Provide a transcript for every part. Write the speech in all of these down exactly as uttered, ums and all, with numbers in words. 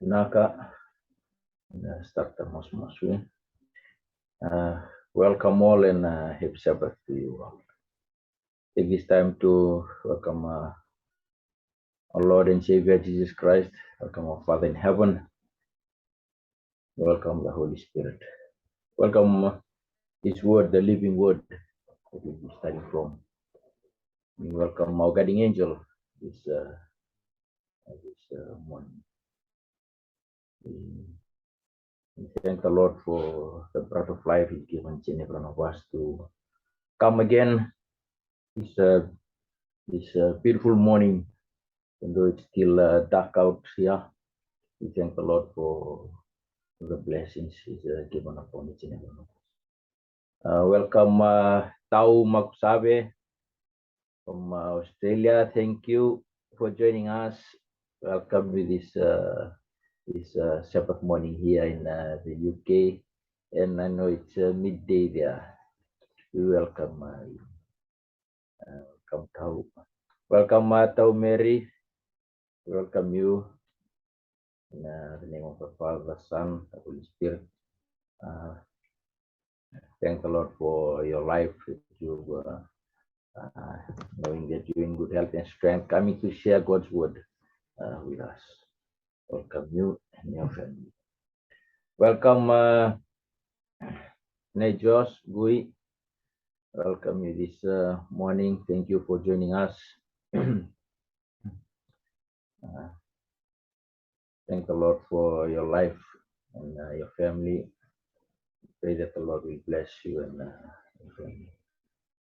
Naka, na start the most most we. Uh, welcome all and uh, happy Sabbath to you all. Take this time to welcome uh, our Lord and Savior Jesus Christ. Welcome our Father in heaven. Welcome the Holy Spirit. Welcome uh, His Word, the living Word that we'll be studying from. We welcome our guiding angel this uh, this uh, morning. We, we thank the Lord for the breath of life He's given each and every one of us to come again this uh, this uh, beautiful morning, even though it's still uh, dark out here. We thank the Lord for the blessings He's uh, given upon each and every one of us. Uh, welcome, uh, Tau Makusave from uh, Australia. Thank you for joining us. Welcome with this uh, this uh, Sabbath morning here in uh, the U K, and I know it's uh, midday there. We welcome uh, you. Uh, welcome Tau. Welcome uh, Tau Mary. Welcome you. In uh, the name of the Father, the Son, the Holy Spirit. Uh, thank the Lord for your life. You uh, uh, knowing that you're in good health and strength, coming to share God's word uh, with us. Welcome you and your family. Welcome, uh, Nei Josh Gui. Welcome you this uh, morning. Thank you for joining us. Uh, thank the Lord for your life and uh, your family. Pray that the Lord will bless you and uh, your family.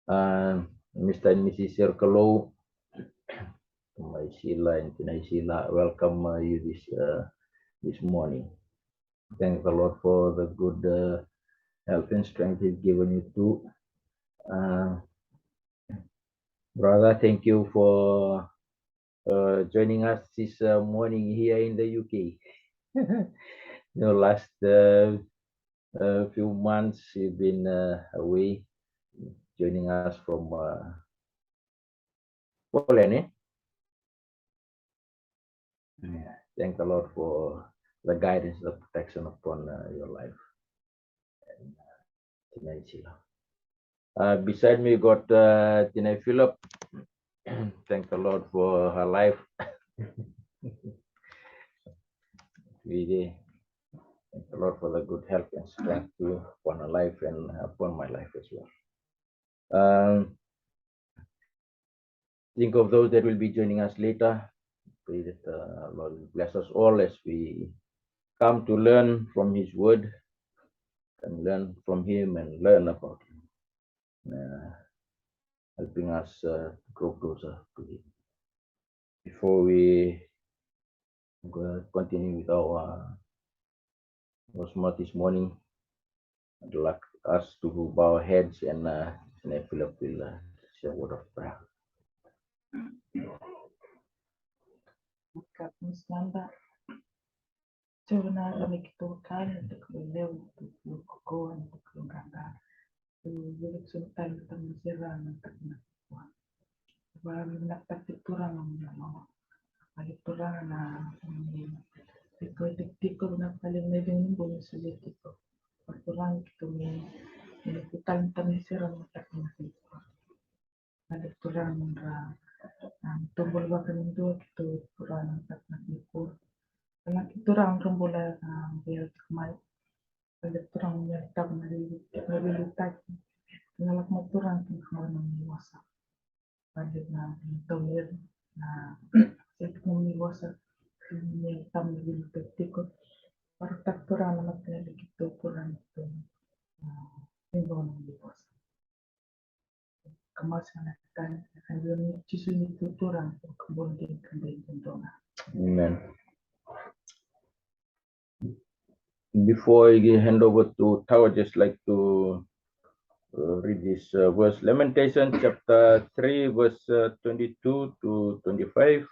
Uh, Mister and Missus Serkalo, Maisila and Tinaisila, welcome uh, you this uh, this morning. Thank the Lord for the good uh, health and strength He's given you too. Uh, brother, thank you for uh, joining us this uh, morning here in the U K. The last uh, uh, few months you've been uh, away, joining us from uh, Poland, eh? Yeah. Thank the Lord for the guidance, the protection upon uh, your life. And, uh, Tinai Sila. Uh, beside me, you got uh, Tinai Philip. Thank the Lord for her life. We thank the Lord for the good health and strength too upon her life and upon my life as well. Um, think of those that will be joining us later. Pray that the Lord will bless us all as we come to learn from His Word and learn from Him and learn about Him, uh, helping us uh, grow closer to Him. Before we go continue with our uh, Rosmart this morning, I'd like us to bow our heads and uh, and I feel up will uh, say a word of prayer. Tevana rana ki tokana tokana levu tokana kokoa na tokana gagana. Vili tsu tali tama sera na tokana kokoa. Vara na tati turana muna mama. Vali turana na muna. Tiko tiko na pali na vini buni suli tiko. Turana tiko muna. Vili tsu tali tama sera na tokana kokoa. Vali turana muna. Tombol vaka ni dua ki tu turana na tokana kokoa. Vali ki turana muna bula na vili tiko mai. Vali Turaga, me yacova na veiliutaki. Na lako mai Turaga ki na nomu vosa. Vali na tauneri na seti nomu vosa. Me yacova na veiliutaki tiko. Varautaka Turaga na mataqali keitou Turaga keitou. Me yacova na nomu vosa. Amen. Before I hand over to Tau, I'd just like to uh, read this uh, verse. Lamentation chapter three, verse uh, twenty-two to twenty-five.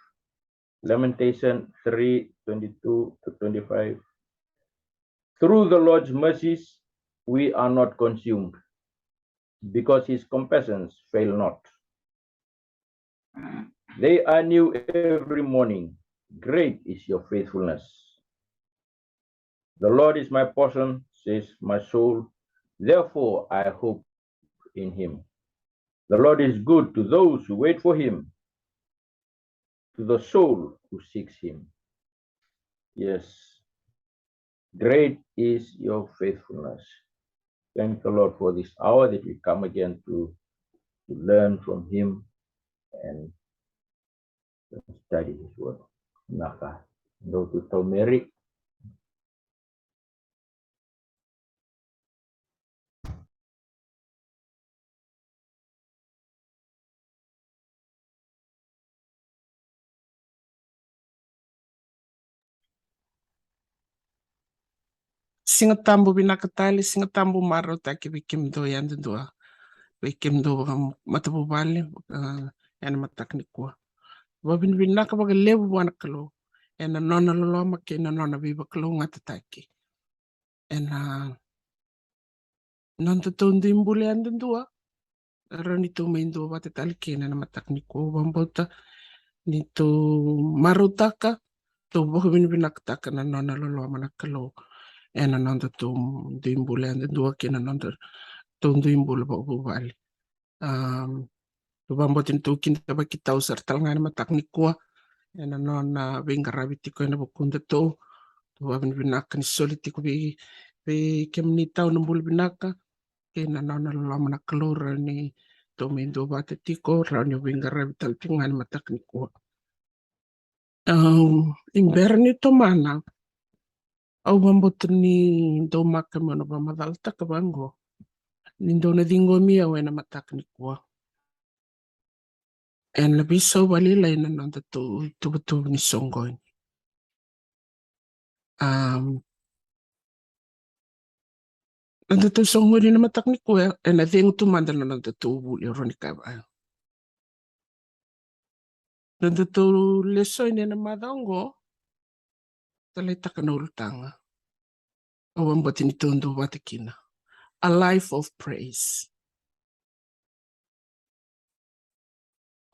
Lamentation three, twenty-two to twenty-five. Through the Lord's mercies, we are not consumed, because His compassions fail not. They are new every morning. Great is your faithfulness. The Lord is my portion, says my soul. Therefore, I hope in him. The Lord is good to those who wait for him, to the soul who seeks him. Yes, great is your faithfulness. Thank the Lord for this hour that we come again to, to learn from him and study his word. Naka, no tu tau Mary. Siga Tabu vinaka tale, Siga Tabu marautaki vei kemudou yadudua, vei kemudou vakamatavuvale, vaka, ena mataka nikua. Vavinavinaka vakalevu vua na Kalou ena nona loloma kei na nona veivakalougatataki ena nodatou dui bula yadudua, rawa ni tou mai duavata tale kina ena mataka nikua. Au vakabauta ni tou marautaka, tou vakavinavinakataka na nona loloma na Kalou ena nodatou dui bula yadudua kei na nodatou dui bula vakavuvale. Am, tou vakabauta ni tou kidavaki tau sara tale ga ena mataka nikua ena nona veiqaravi tiko ena vukudatou. Tou vakavinavinaka ni soli tiko vei, vei kemuni tau na bula vinaka kei na nona loloma na Kalou, rawa ni tou mai duavata tiko, rawa ni veiqaravi tale tiko ga ena mataka nikua. Am, ni bera ni tomana, au vakabauta ni dau maka meu na vakamacalataka vaqo ni dau na ciqomi au ena mataka nikua ena veisau vakalailai na nodatou tuvatuva ni soqoni. Am, nodatou soqoni na mataka nikua ena cegu tu mada na nodatou vuli, au rawa ni kaya vaka. Nodatou lesoni ena macawa oqo, taleitaka na ulutaga. Au vakabauta ni tou duavata kina. A life of praise.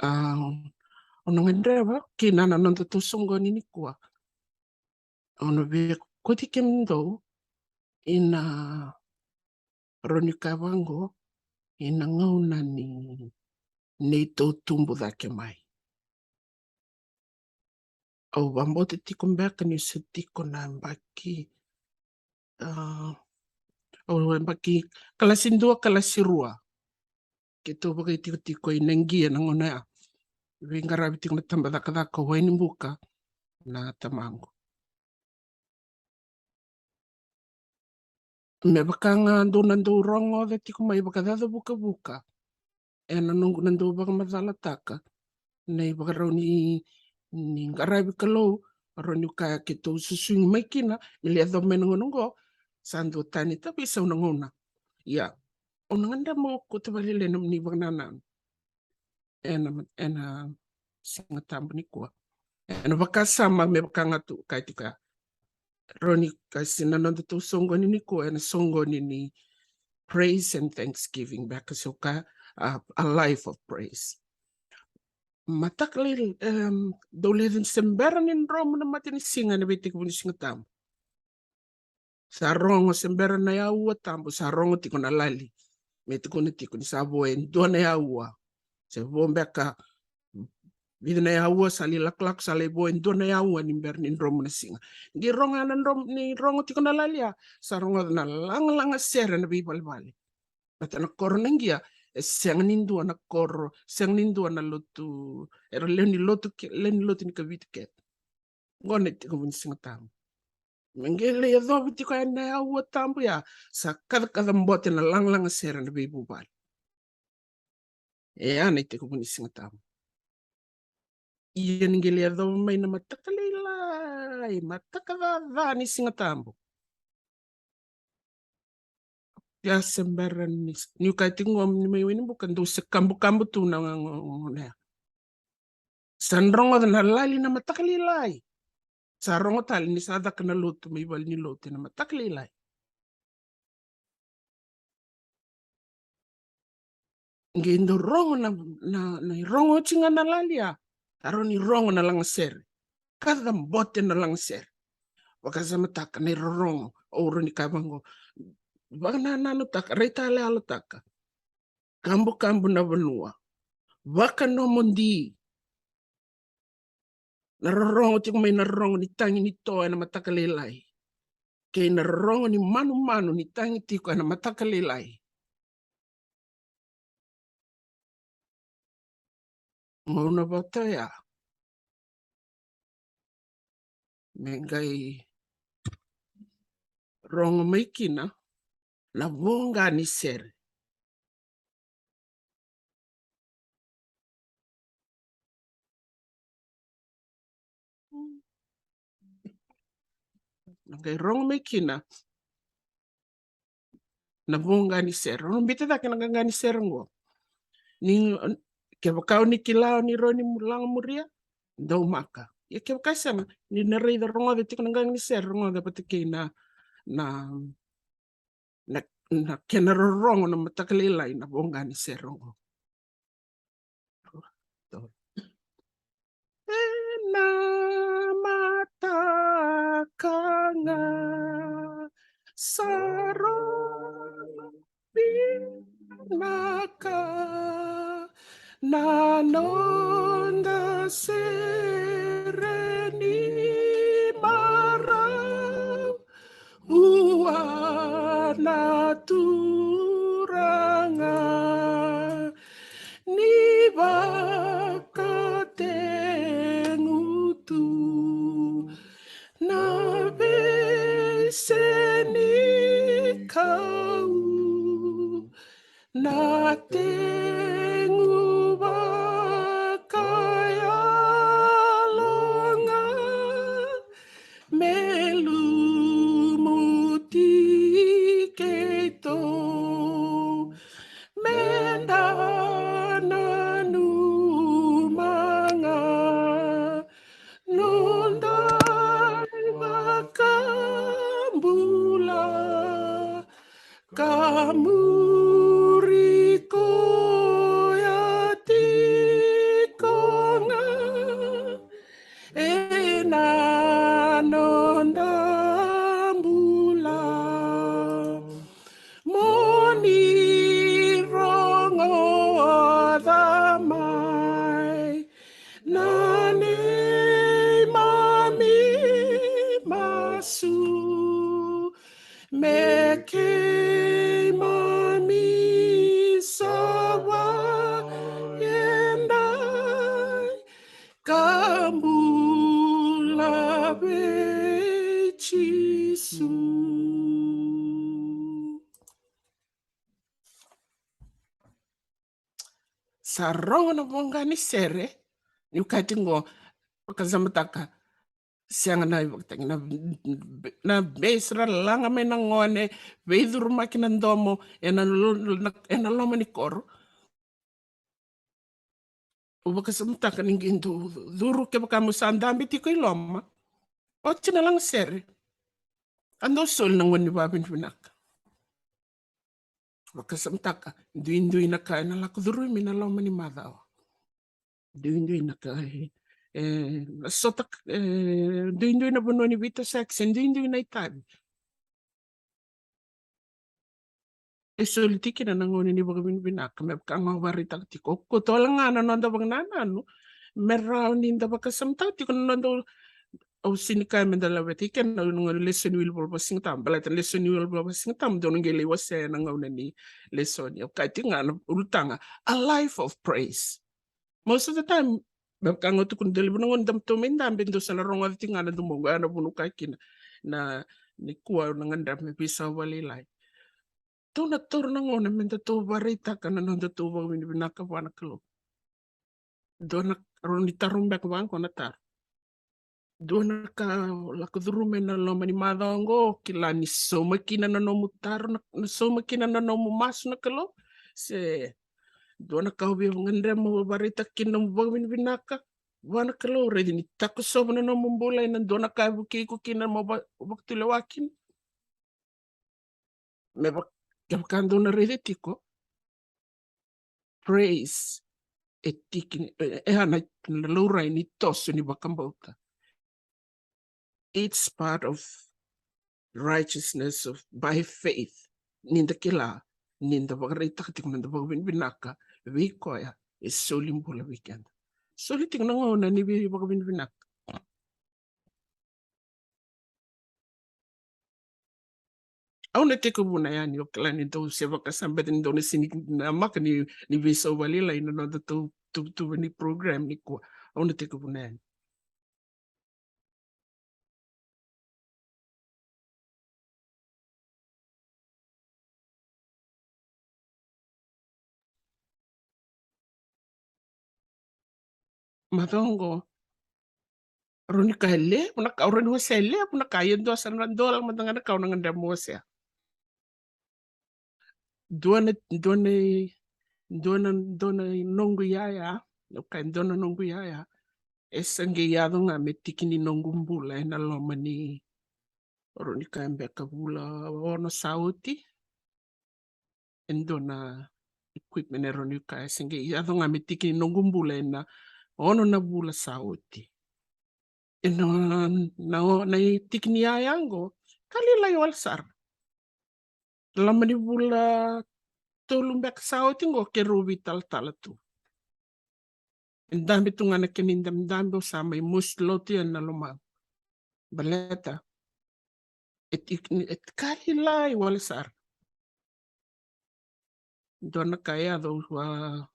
A, au na gadreva kina na nodatou soqoni nikua, au na via kauti kemudou ina, rawa ni kaya vaqo, ina gauna ni neitou tubu cake mai. Au vakabauta tiko beka niu se tiko na yabaki, a, au yabaki kalasi dua, kalasi rua keitou vakaitikotiko i Naqia na gauna ya. Veiqaravi tiko na tabacakacaka o Wainibuka na tamaqu. Me vaka ga dou na dau rogoca tiko mai vakacaca vukavuka ena noqu na dau vakamacalataka na ivakarau ni, ni qaravi Kalou, rawa niu kaya keitou susugi mai kina, me lai yacova mai na gauna oqo, sa dua tani tavisau na gauna. Ia, au na gadreva meu kauta vakalailai na nomuni vakanananu ena, ena Siga Tabu nikua. Ena vakasama me vaka ga tou kaya tiko ya, rawa ni kaya, se na nodatou soqoni nikua ena soqoni ni praise and thanksgiving, beka se o kaya, a, a life of praise. Mataka lailai, em, dau lai se bera ni dromu na matanisiga ena veitekivu ni Siga Tabu. Sa rogo se bera na aua tabu, sa rogo tiko na lali. Me tukuna tiko ni sa vo e dua na aua. Se vo beka vica na aua, sa lai lakolako, sa lai vo e dua na aua ni bera ni dromu na siga. Qai rogo na dromu, ni rogo tiko na lali ya, sa rogoca na lagalaga sere na veivalevale. Baleta na koro Naqia e sega ni dua na koro, sega ni dua na lotu, era lewe ni lotu ke, lewe ni lotu ni Kavitu kece. Qo na itekivu ni Siga Tabu. Me qai lai yacova tiko yani na aua tabu ya, sa kacakaca bote na lagalaga sere na veivuvale. E ya na itekivu ni Siga Tabu. Ia ni qai lai yacova mai na mataka lailai, mataka caca ni Siga Tabu. Ia se bera ni, niu kaya tiko qo ni mai Wainibuka, dou se kabukabu tu na gauna ya. Sa rogoca na lali na mataka lailai. Sa rogo tale ni sa caka na lotu mai vale ni lotu ena mataka lailai. Qai dau rogo na, na, na irogo oti ga na lali ya. Sa rawa ni rogo na lagasere. Kaca bote na lagasere. Vakasamataka na irorogo, au rawa ni kaya vaqo. Vakanananutaka, raitayaloyalotaka. Kabukabu na vanua. Vakanomodi. Na rorogo tiko mai na rorogo ni tagi ni to ena mataka lailai, kei na rorogo ni manumanu ni tagi tiko ena mataka lailai. Gauna vata oya me qai rogo mai kina na voqa ni sere. Na qai rogo mai kina na voqa ni sere. Rogo bita cake na qaqa ni sere qo. Ni kevaka o ni kila o ni rawa ni laga muria, daumaka. Ia kevaka sega, ni na raica, rogoca tiko na qaqa ni sere, rogoca vata kei na, na, na, na kena rorogo na mataka lailai na voqa ni sere qo. Ena mataka ga sa rogo vinaka na noda sere ni marau. Ua na Turaga ni vakategutu na veise ni kau, na tegu vakayalo ga me lumuti keitou, me da nanuma ga noda iVakabula, ka muri koya tiko ga ena noda bula. Mo ni rogoca mai na neimami masu, me keimami sa vakayadrati ka bula vei Jisu. Sa rogo na voqa ni sere, ni vaka tiko qo, vakasamataka, sega na ivakatagi, na, na veisiralaga mai na gone, veicurumaki na domo, ena lo-, na, ena loma ni koro. Au vakasamataka ni qai dau curu kevaka mo sa dabe tiko i loma. Oti na lagasere. A dau soli na gauna ni vakavinavinaka. Vakasamataka, duidui na ka ena lako curumi na loma ni macawa. Duidui na ka, e, e, na sota, e, duidui na vanua ni veitosoyaki, se duidui na itavi. E soli tiko kina na gauna ni vakavinavinaka, me vaka ga au vakaraitaka tiko. Koto wale ga na noda vakanananu, me rawa ni da vakasamataka tiko na noda, au sega ni kaya me da laveta ike na gauna ni lesoni wili vola vakasigatabu, baleta na lesoni wili vola vakasigatabu, dou na qai lai wasea ena gauna ni lesoni. Au kaya tiko ga na ulutaga, a life of praise. Most of the time, me vaka ga au tukuna, dau levu na gauna da matou mai dabe, dou sa na rogoca tiko ga na domoqu, ya na vuna au kaya kina. Na, nikua au na gadreva me veisau vakalailai. Dou na taura na gauna me datou vakaraitaka na nodatou vakavinavinaka vua na Kalou. Dua na, rawa ni taro beka vaqo na taro. Dua na ka lako curuma ena loma ni macawa oqo, kila ni sauma kina na nomu taro, na, na sauma kina na nomu masu na Kalou. Se dua na ka o via gadreva mo vakaraitaka kina nomu vakavinavinaka vua na Kalou, raica ni takosova na nomu bula ena dua na ka e vukei iko kina mo va-, vakatulewa kina. Me va-, kevaka dou na raica tiko, praise e tiki ni, e, e a na, na laurai ni toso ni vakabauta. It's part of righteousness of by faith. Ni da kila, ni da vakaraitaka tiko na noda vakavinavinaka vei koya e soli bula vei keda. Soli tiko na gauna ni veivakavinavinaka. Au na tekivuna yani, au kila ni dou se vakasabeta ni dou na sini namaka ni, ni veisau vakalailai na noda tau tuvatuva ni program nikua. Au na tekivuna yani. Macoqo, rawa ni ka e levu na ka, rawa ni wasea e levu na ka, ia dua sara na dola mada ga na ka au na gadreva meu wasea. Dua na, dua na, dua na, dua na noqu iyaya, okay, dua na noqu iyaya. E sa qai yaco ga me tiki ni noqu bula ena loma ni, rawa ni ka beka vula ono sa oti. E dua na equipment e rawa ni ka e sa qai yaco ga me tiki ni noqu bula ena ono na vula sa oti. Ena, na, na tiki ni iyaya qo, ka lailai wale sara. Loma ni vula tolu beka sa oti qo keirau veitalatala tu. E dabe tu ga na kena idabedabe, au sa mai mosi lotu yani na lomaqu. Baleta e, e, e ka lailai wale sara. Dua na ka e yaco, au a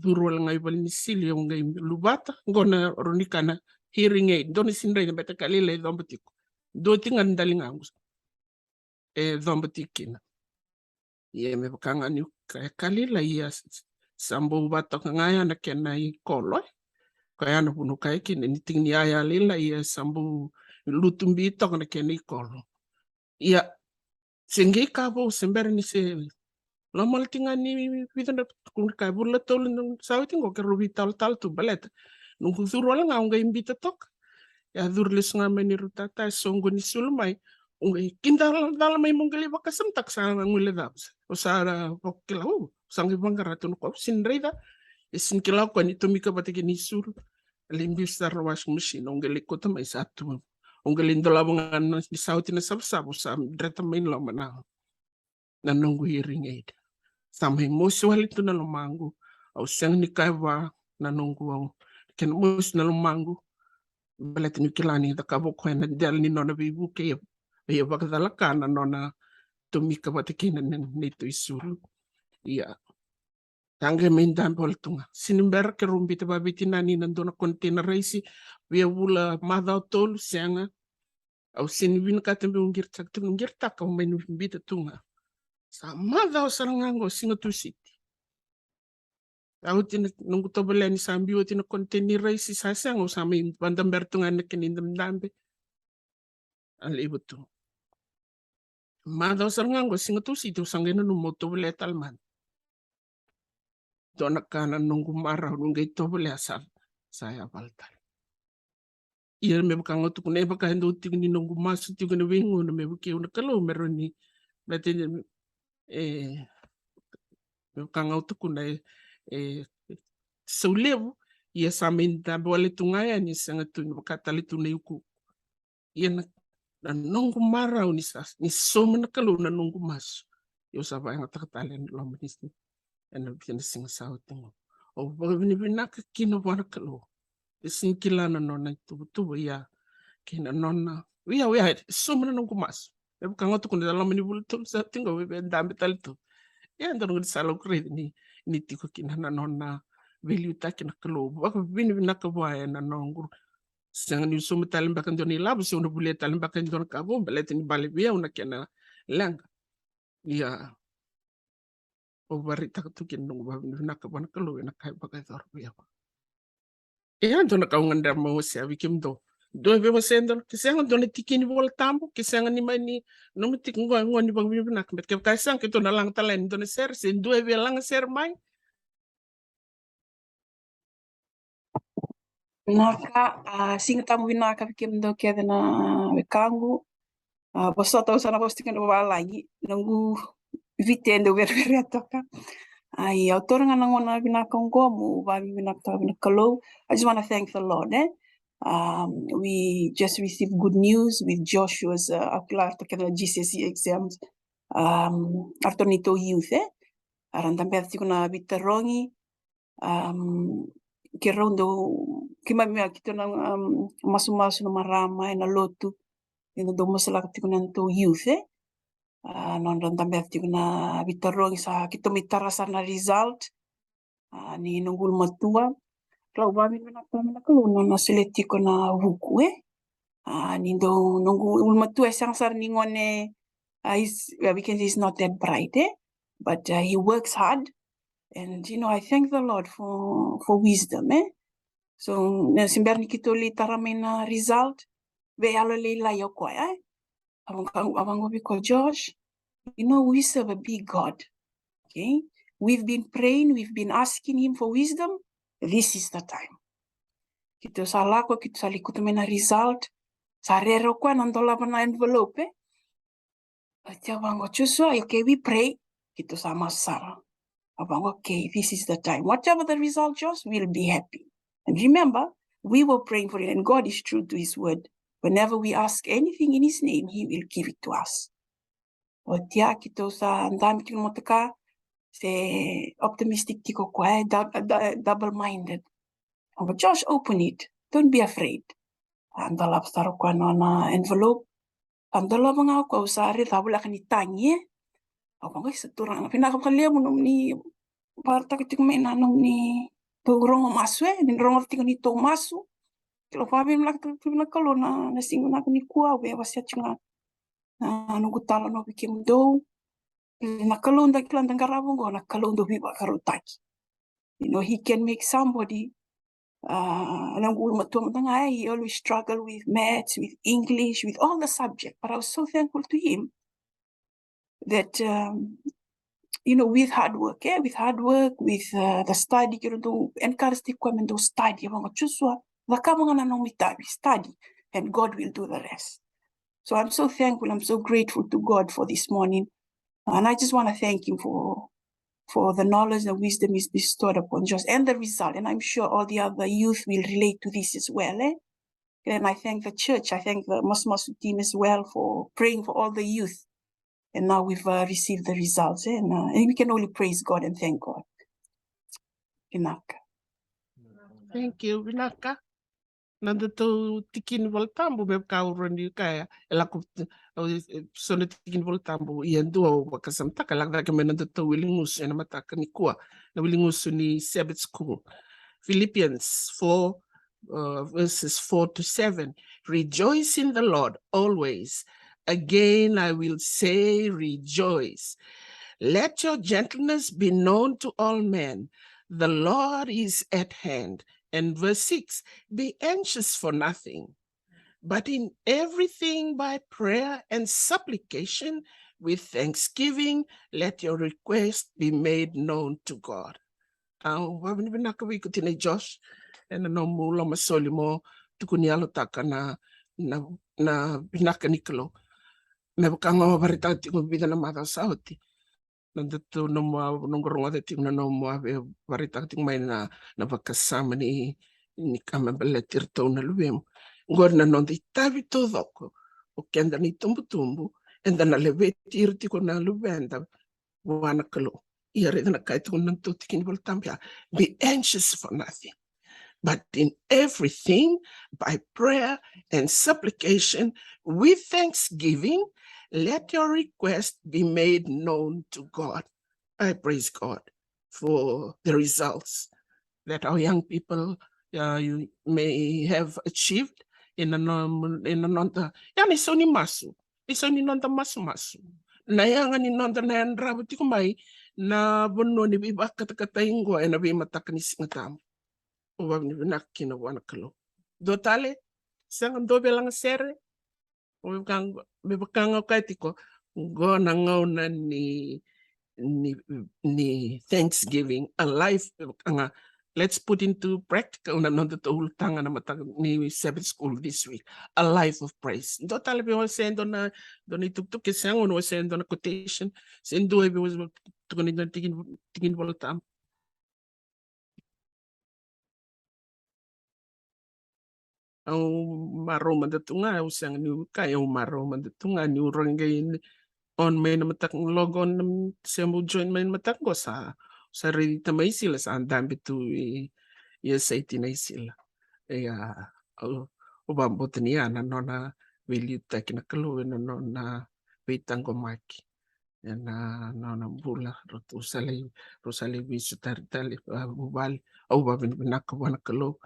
curu wale ga i vale ni sili, au qai luvata, qo na rawa ni ka na hearing aid, dua na sini raica, baleta ka lailai e coba tiko. Dua tiko ga na daligaqu e coba tiko kina. Ia me vaka ga niu kaya, ka lailai, ia sa, sa bau vatoka ga ya na kena ikolo, e. Koya na vuna au kaya kina ni tiki ni iyaya lailai, ia sa bau lutu bi toka na kena ikolo. Ia se qai ka vou, se bera ni se loma tiko ga ni vica na, kua ni kaya, vula tolu na sa oti qo keirau veitalatala tu, baleta noqu curu wale ga au qai bita toka. Ia curu lesu ga mai neirau tata, e soqoni sulu mai. Au qai kidacala mai meu qai lai vakasamataka sa na guilecava. Au sa vakila, au sa qai vaqara tu na koya, au sini raica. E sini kila o koya ni tomika vata kei na isulu. E lai biu sara na washing machine, au qai lai kauta mai sa tu. Au qai lai dolava ga na, ni sa oti na savasava, au sa dreta mai loma na, na noqu hearing aid. Sa mai mosi wale tu na lomaqu. Au sega ni kaya vua na noqu, au kena mosi na lomaqu. Baleta niu kila ni cakava o koya na dela ni nona veivuke, ia, ia vakacalaka na nona tomika vata kei na, na neitou isulu. Ia. Sa qai mai dabe wale tu ga. Sini bera keirau bita vaveitinani na dua na container raisi. Via vula macawa tolu, sega. Au sini vinakata meu qiritaka tu, meu qiritaka, au mai bita tu ga. Sa macawa sara ga qo, siga Tusiti. Sa oti na noqu tovolea ni sa biu oti na container raisi, sa sega, au sa mai vadabera tu ga na kena idabedabe. A levu tu. Macawa sara ga qo, siga Tusiti, au sa qai nanuma meu tovolea tale mada. Dua na ka na noqu marau, au qai tovolea, sa, sa yavala tale. Ia me vaka ga au tukuna, e vaka e dau tiko ni noqu masu tiko ena veigauna me vukei au na Kalou me rawa ni, baleta ni, e, me vaka ga au tukuna, e, e sau levu, ia sa mai dabe wale tu ga yani, sega tu ni vaka tale tu na iukuuku. Ia na, na noqu marau ni sa, ni sauma na Kalou na noqu masu. Ia au sa vakayagataka tale ena loma ni, ena, ena siga sa oti qo. Au vakavinavinaka kina vua na Kalou. E sini kila na nona ituvatuva, ia kei na nona, ia, ia, e sauma na noqu masu. E vaka ga au tukuna, ena loma ni vula tolu sa oti qo, au via dabe tale tu. Ia dua na gaunisala au raica ni, ni tiko kina na nona veiliutaki na Kalou. Vakavinavinaka vua ena noqu Sega niu sauma tale beka e dua na ilavo, se au na volia tale beka e dua na ka vou, baleta ni bale vei au na kena leqa. Ia, au vakaraitaka tu kina noqu vakavinavinaka vua na Kalou ena ka e vakayacora vei au. Ia, dua na ka au gadreva meu wasea vei kemudou. Dua e via wasea e dua na, ke sega, dua na tikina ni Vola Tabu, ke sega ni mani nanuma tiko qo, qo ni vakavinavinaka. Baleta kevaka e sega, keitou na laga tale yani e dua na sere, se dua e via laga sere mai. Vinaka, a, Siga Tabu vinaka vei kemudou kece na wekaqu. A, vosota, au sa na vosa tiko ena vavalagi, noqu Viti e dau vereverea toka. Ia, au taura ga na gauna vinaka oqo meu vakavinavinakataka vua na Kalou. I just wanna thank the Lord, e. Um, we just received good news with Joshua's, uh, au kila ratou kece na G C S E exams. Um, ratou neitou youth, e? Era dabeca tiko na veitarogi. Um, keirau dau, keimami, a, keitou na, um, masumasu na marama ena lotu. Eda dau masulaka tiko na nodatou youth, e? A, nodra dabeca tiko na veitarogi, sa keitou mai tara sara na result. A, ni noqu ulumatua. Kila, au vakavinavinaka vua na Kalou na nona solia tiko na vuku, e? A, ni dau noqu ulumatua e sega sara ni gone, a, he's, yeah, we can say he's not that bright, e? But, uh, he works hard. And, you know, I thank the Lord for, for wisdom, e? So, na se bera ni keitou lai tara mai na result, veiyalo lailai o koya, e? Au vaqo, au vaqo vei koya, Josh, you know, we serve a big God. Okay? We've been praying, we've been asking him for wisdom. This is the time. Keitou sa lako, keitou sa likuta mai na result. Sa rere o koya na dolava na envelope, e? Oti au vaqo, Joshua, okay, we pray. Keitou sa masu sara. Au vaqo, okay, this is the time. Whatever the result, Josh, we'll be happy. And remember, we were praying for it, and God is true to his word. Whenever we ask anything in his name, he will give it to us. Oti ya, keitou sa dabe tiko na motoka, se optimistic tiko o koya, e, dou-, dou-, double-minded. Au vaqo, Josh, open it. Don't be afraid. A dolava sara o koya na nona envelope. A dolava ga o koya, au sa raica voleka ni tagi, e? Au vaqo, isa Turaga, vinaka vakalevu nomuni vakarautaka tiko mai na nomuni tou rogo masu, e? Ni rogo tiko ni tou masu. Kila, vakavinavinaka tiko na Kalou na, na siga vinaka nikua, au via wasea tiko ga na noqu italanoa vei kemudou. Na Kalou da kila da qarava oqo, na Kalou dau veivakarautaki. You know, he can make somebody, uh, na noqu ulumatua mada ga, e, he always struggle with maths, with English, with all the subject. But I was so thankful to him that, um, you know, with hard work, e, with hard work, with, uh, the study, keirau dau encourage tiko koya me dau study. Au vaqo, Joshua, cakava ga na nomu itavi, study, and God will do the rest. So I'm so thankful, I'm so grateful to God for this morning. And I just wanna thank him for, for the knowledge, the wisdom he's bestowed upon Josh, and the result. And I'm sure all the other youth will relate to this as well, e? And I thank the church, I thank the Masumasu team as well for praying for all the youth. And now we've, uh, received the results, e? And, uh, and we can only praise God and thank God. Vinaka. Thank you, vinaka. Na nodatou tiki ni Vola Tabu, me vaka au rawa ni kaya, e lako, e, e, so na tiki ni Vola Tabu, ia dua au vakasamataka, e lako cake mai na nodatou wili gusu ena mataka nikua, na wili gusu ni Sabbath School. Philippians four, uh, verses four to seven. Rejoice in the Lord always. Again, I will say, rejoice. Let your gentleness be known to all men. The Lord is at hand. And verse six, be anxious for nothing, but in everything by prayer and supplication with thanksgiving, let your request be made known to God. Au vakavinavinaka vei iko tinai Josh ena nomu lomasoli mo tukuni yalotaka na, na, na vinaka ni Kalou. Me vaka ga au vakaraitaka tiko vica na macawa sa oti. Na nodatou nomu a, noqu rogoca tiko na nomu a vakaraitaka tiko mai na, na vakasama ni, ni ka me baleti iratou na luvemu. Oqori na noda itavi taucoko o keda na itubutubu, eda na laveti ira tiko na luveda vua na Kalou. Ia raica na ka e tukuna na nodatou tiki ni Vola Tabu ya, be anxious for nothing, but in everything by prayer and supplication with thanksgiving, let your request be made known to God. I praise God for the results that our young people, uh, you may have achieved in a normal, in a noda, ya na isau ni masu, isau ni noda masumasu. Na yaga ni noda na yadrava tiko mai na vanua ni veivakatakatai oqo ena veimataka ni Siga Tabu. Au vakavinavinaka kina vua na Kalou. Dua tale, sega dua via lagasere. Me vaka ga, me vaka ga au kaya tiko, oqo na gauna ni, ni, ni Thanksgiving, a life, me vaka ga, let's put into practical na nodatou ulutaga na mataka ni Sabbath School this week. A life of praise. Dua tale via wasea e dua na, dua na itukutuku, ke sega ni wasea e dua na quotation, se dua via wasea, tukuna e dua na tiki ni, tiki ni Vola Tabu. Au marau mada tu ga, au sega niu kaya, au marau mada tu ga niu rogo qai on mai na mataka, log on, na, se meu join mai na mataka qo sa, sa raici tamai Sila sa dabe tu i, i a site nei Sila. Ia, au, au vakabauta ni a na nona veiliutaki na Kalou ena nona veitaqomaki ena nona bula. Ratou sa lai, rau sa lai veisotari tale, a, vuvale. Au vakavinavinaka vua na Kalou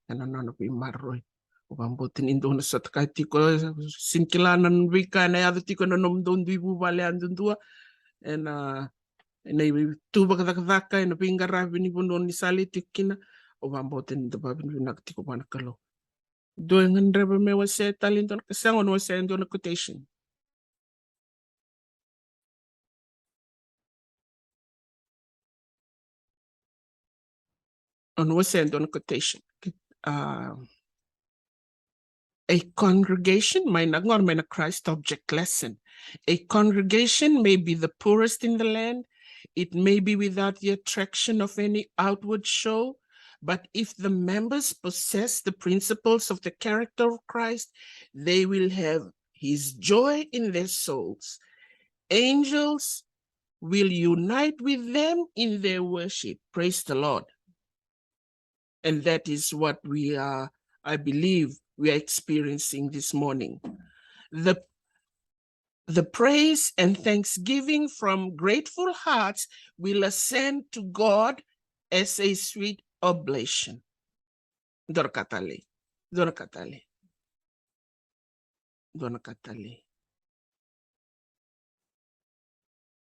ena nona veimaroroi. Au vakabauta ni dou na sota ka tiko, sega ni kila na veika ena yaco tiko ena nomudou dui vuvale yadudua, ena, ena ituvaki cakacaka, ena veiqaravi ni vanua ni sa lai tiko kina. Au vakabauta ni dou vakavinavinaka tiko vua na Kalou. Dou gadreva me wasea tale e dua na, ka sega, o na wasea e dua na quotation. O na wasea e dua na quotation. Ah, a congregation, mai na, qori mai na Christ Object Lesson. A congregation may be the poorest in the land. It may be without the attraction of any outward show, but if the members possess the principles of the character of Christ, they will have his joy in their souls. Angels will unite with them in their worship. Praise the Lord. And that is what we are, I believe, we are experiencing this morning. The, the praise and thanksgiving from grateful hearts will ascend to God as a sweet oblation. Dua na ka tale. Dua na ka tale. Dua na ka tale.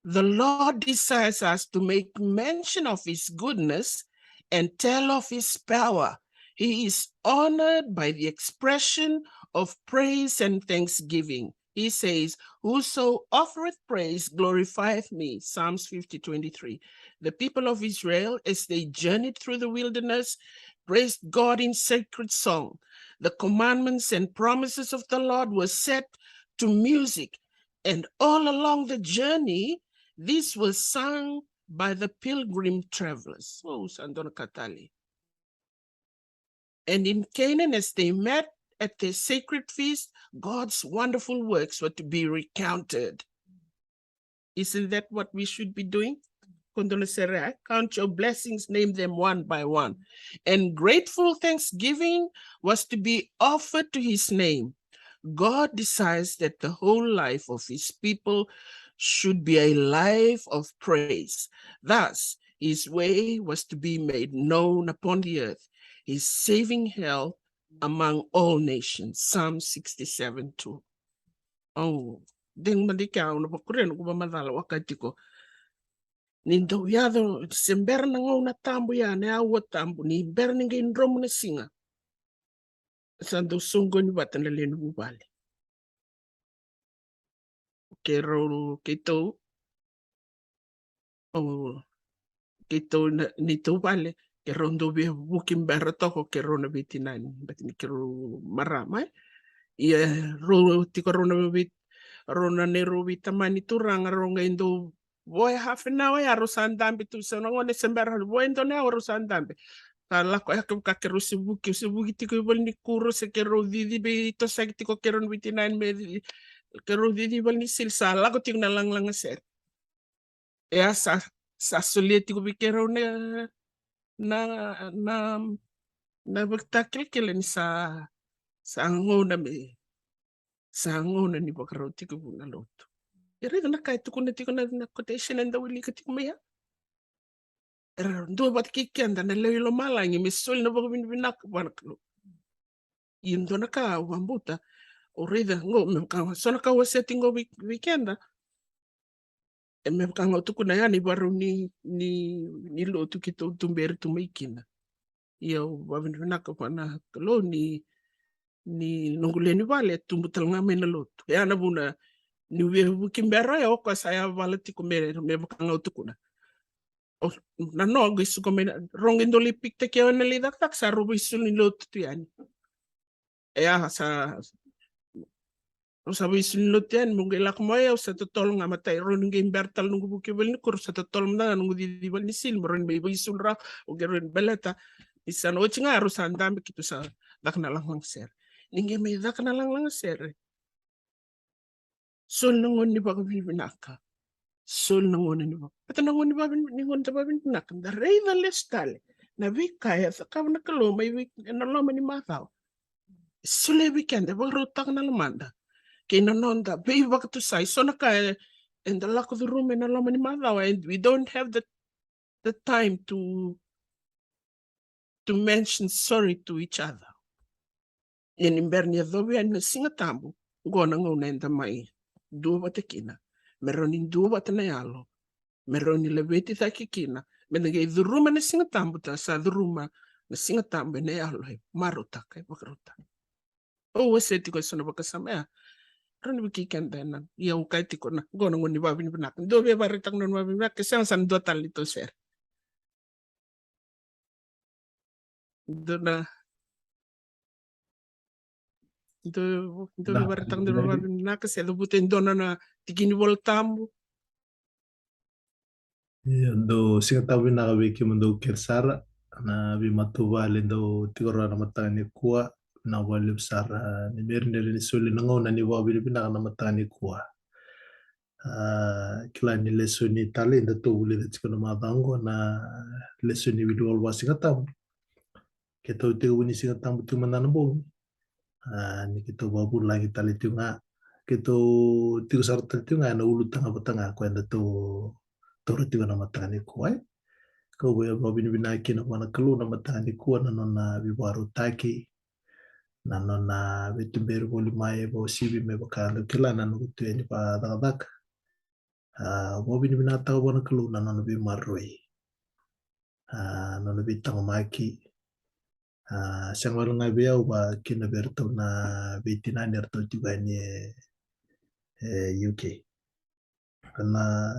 The Lord desires us to make mention of his goodness and tell of his power. He is honored by the expression of praise and thanksgiving. He says, "Whoso offereth praise glorifieth me." Psalms fifty twenty-three. The people of Israel, as they journeyed through the wilderness, praised God in sacred song. The commandments and promises of the Lord were set to music, and all along the journey, these were sung by the pilgrim travelers. Oh, sa dua na ka tale. And in Canaan, as they met at their sacred feast, God's wonderful works were to be recounted. Isn't that what we should be doing? Ko dou na sere, eh? Count your blessings, name them one by one. And grateful thanksgiving was to be offered to his name. God desires that the whole life of his people should be a life of praise. Thus, his way was to be made known upon the earth, his saving health among all nations. Psalm sixty-seven two. Au, degu mada i kea, au na vakuria noqu vakamacala, au kaya tiko, ni dau yaco, se bera na gauna tabu ya, na aua tabu, ni bera ni qai dromu na siga, sa dau soqoni vata na lewe ni vuvale. Keirau, keitou, o, keitou na, neitou vale, keirau dau via vuki bera toka o keirau na veitinani, baleta ni keirau marama, e. Ia, rau tiko rau na vei, rau na neirau veitamani turaga, rau qai dau vo e half an hour ya, rau sa dabe tu, sa na gone se bera, vo e dua na aua rau sa dabe. Sa lako, e kevaka keirau se vuki, se vuki tiko i valenikuro, se keirau cici, veitosoyaki tiko keirau na veitinani me cici, keirau cici i valenisili, sa lako tiko na lagalaga sere. E a sa, sa solia tiko vei keirau na, na, na, na vakatakilakila ni sa, sa gauna me, sa gauna ni vakarau tekivu na lotu. E raica na ka e tukuna tiko na, na quotation eda wilika tiko mai ya. Era dua vata kei keda na lewe i lomalagi me soli na vakavinavinaka vua na Kalou. Ia dua na ka au vakabauta, au raica qo, me vaka, so na ka au wasea tiko qo vei, vei keda. E me vaka ga au tukuna ya na ivakarau ni, ni, ni lotu keitou tuberi tu mai kina. Ia au vakavinavinaka vua na Kalou ni, ni noqu lewe ni vale e tubu tale ga mai na lotu. E a na vuna niu via vuki bera, e o koya sa yavala tiko me, me vaka ga au tukuna. O, na noqu i suka mai na, rau qai dau lai pick-taki au ena lai cakacaka, sa rau veisulu ni lotu tu yani. E a sa, rau sa veisulu ni lotu yani, meu qai lako mai, au sa totolo ga matai, rau ni qai bera tale noqu vuki valenikuro, sa totolo mada ga noqu cici valenisili, me rau ni mai veisulu rawa, au qai rau ni baleta. Ni sa na oti ga, rau sa dabe, keitou sa caka na lagalaga sere. Ni qai mai caka na lagalaga sere. Soli na gauna ni vakavinavinaka. Soli na gauna ni vaka. Baleta na gauna ni vakavinavinaka, ni gauna ni vakavinavinaka, da raica lesu tale na veika e cakava na Kalou mai vei, ena loma ni macawa. Solia vei keda, e vakarautaka na lomada kei na noda veivakatusai. So na ka e, eda lako curuma ena loma ni macawa, and we don't have the, the time to, to mention sorry to each other. Ia ni bera ni yacovi yani na Siga Tabu, qo na gauna eda mai duavata kina, me rawa ni duavata na yalo, me rawa ni laveti cake kina, me da qai curuma na Siga Tabu, da sa curuma na Siga Tabu ena yalo e marautaka, e vakarautaka. Au wasea tiko eso na vakasama ya. Rawa ni vukei keda ena, ia au kaya tiko na, qo na gauna ni vakavinavinaka. Dua via vakaraitaka na nona vakavinavinaka, ke sega sa na dua tale ni tou sere. Dua na, dua, dua na vakaraitaka, dua na vakavinavinaka, se cavuta e dua na, na tiki ni Vola Tabu. Ia, dou Siga Tabu vinaka vei kemudou kece sara, na veimatavuvale dou tiko rawa na mataka nikua, na vakalevu sara ni meri ni soli na gauna ni vakavinavinaka na mataka nikua. A, kila ni lesoni tale eda tou vulica tiko na macawa oqo, na lesoni wiliwala vaka Siga Tabu. Keitou tekivu ni Siga Tabu tiko mada na bogi. A, ni keitou vakavulagi tale tiko ga, keitou tiko sara tale tiko ga ena ulutaga vata ga koya eda tou taura tiko na mataka nikua, e. Kau vakavinavinaka kina vua na Kalou na mataka nikua, na nona veivakarautaki, na nona veituberi voli mai, vakauasivi me vaka dou kila na noqu tu yani vakacakacaka. A, vakavinavinakataka vua na Kalou na nona veimaroroi, a, nona veitaqomaki. A, sega wale ga vei au, vaka kina vei iratou na veitinani eratou tiko yani e, e U K. Na,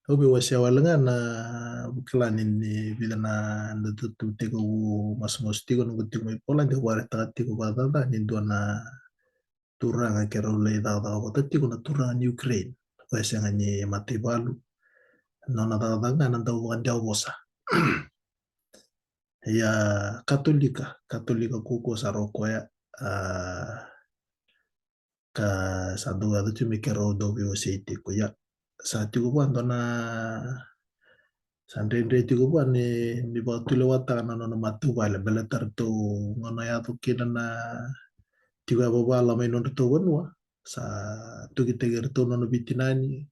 au via wasea wale ga na, au kila ni, ni vica na noda tou tekivu masumasu tiko, noqu tiko mai Poland, au vakaraitaka tiko vakacaca ni dua na turaga keirau lai cakacaka vata tiko, na turaga ni Ukraine. Koya sega ni mataivalu. Nona cakacaka ga na dau vakadewa vosa. Ia, Katolika, Katolika kaukaua sara o koya. A, ka sa dau yaco tu me keirau dau veiwasei tiko. Ia, sa tiko vua dua na, sa dredre tiko vua ni, ni vakatulewataka na nona matavuvale, baleta ratou gauna yaco kina na tiko yavavala mai nodratou vanua, sa tokitaki iratou nona veitinani.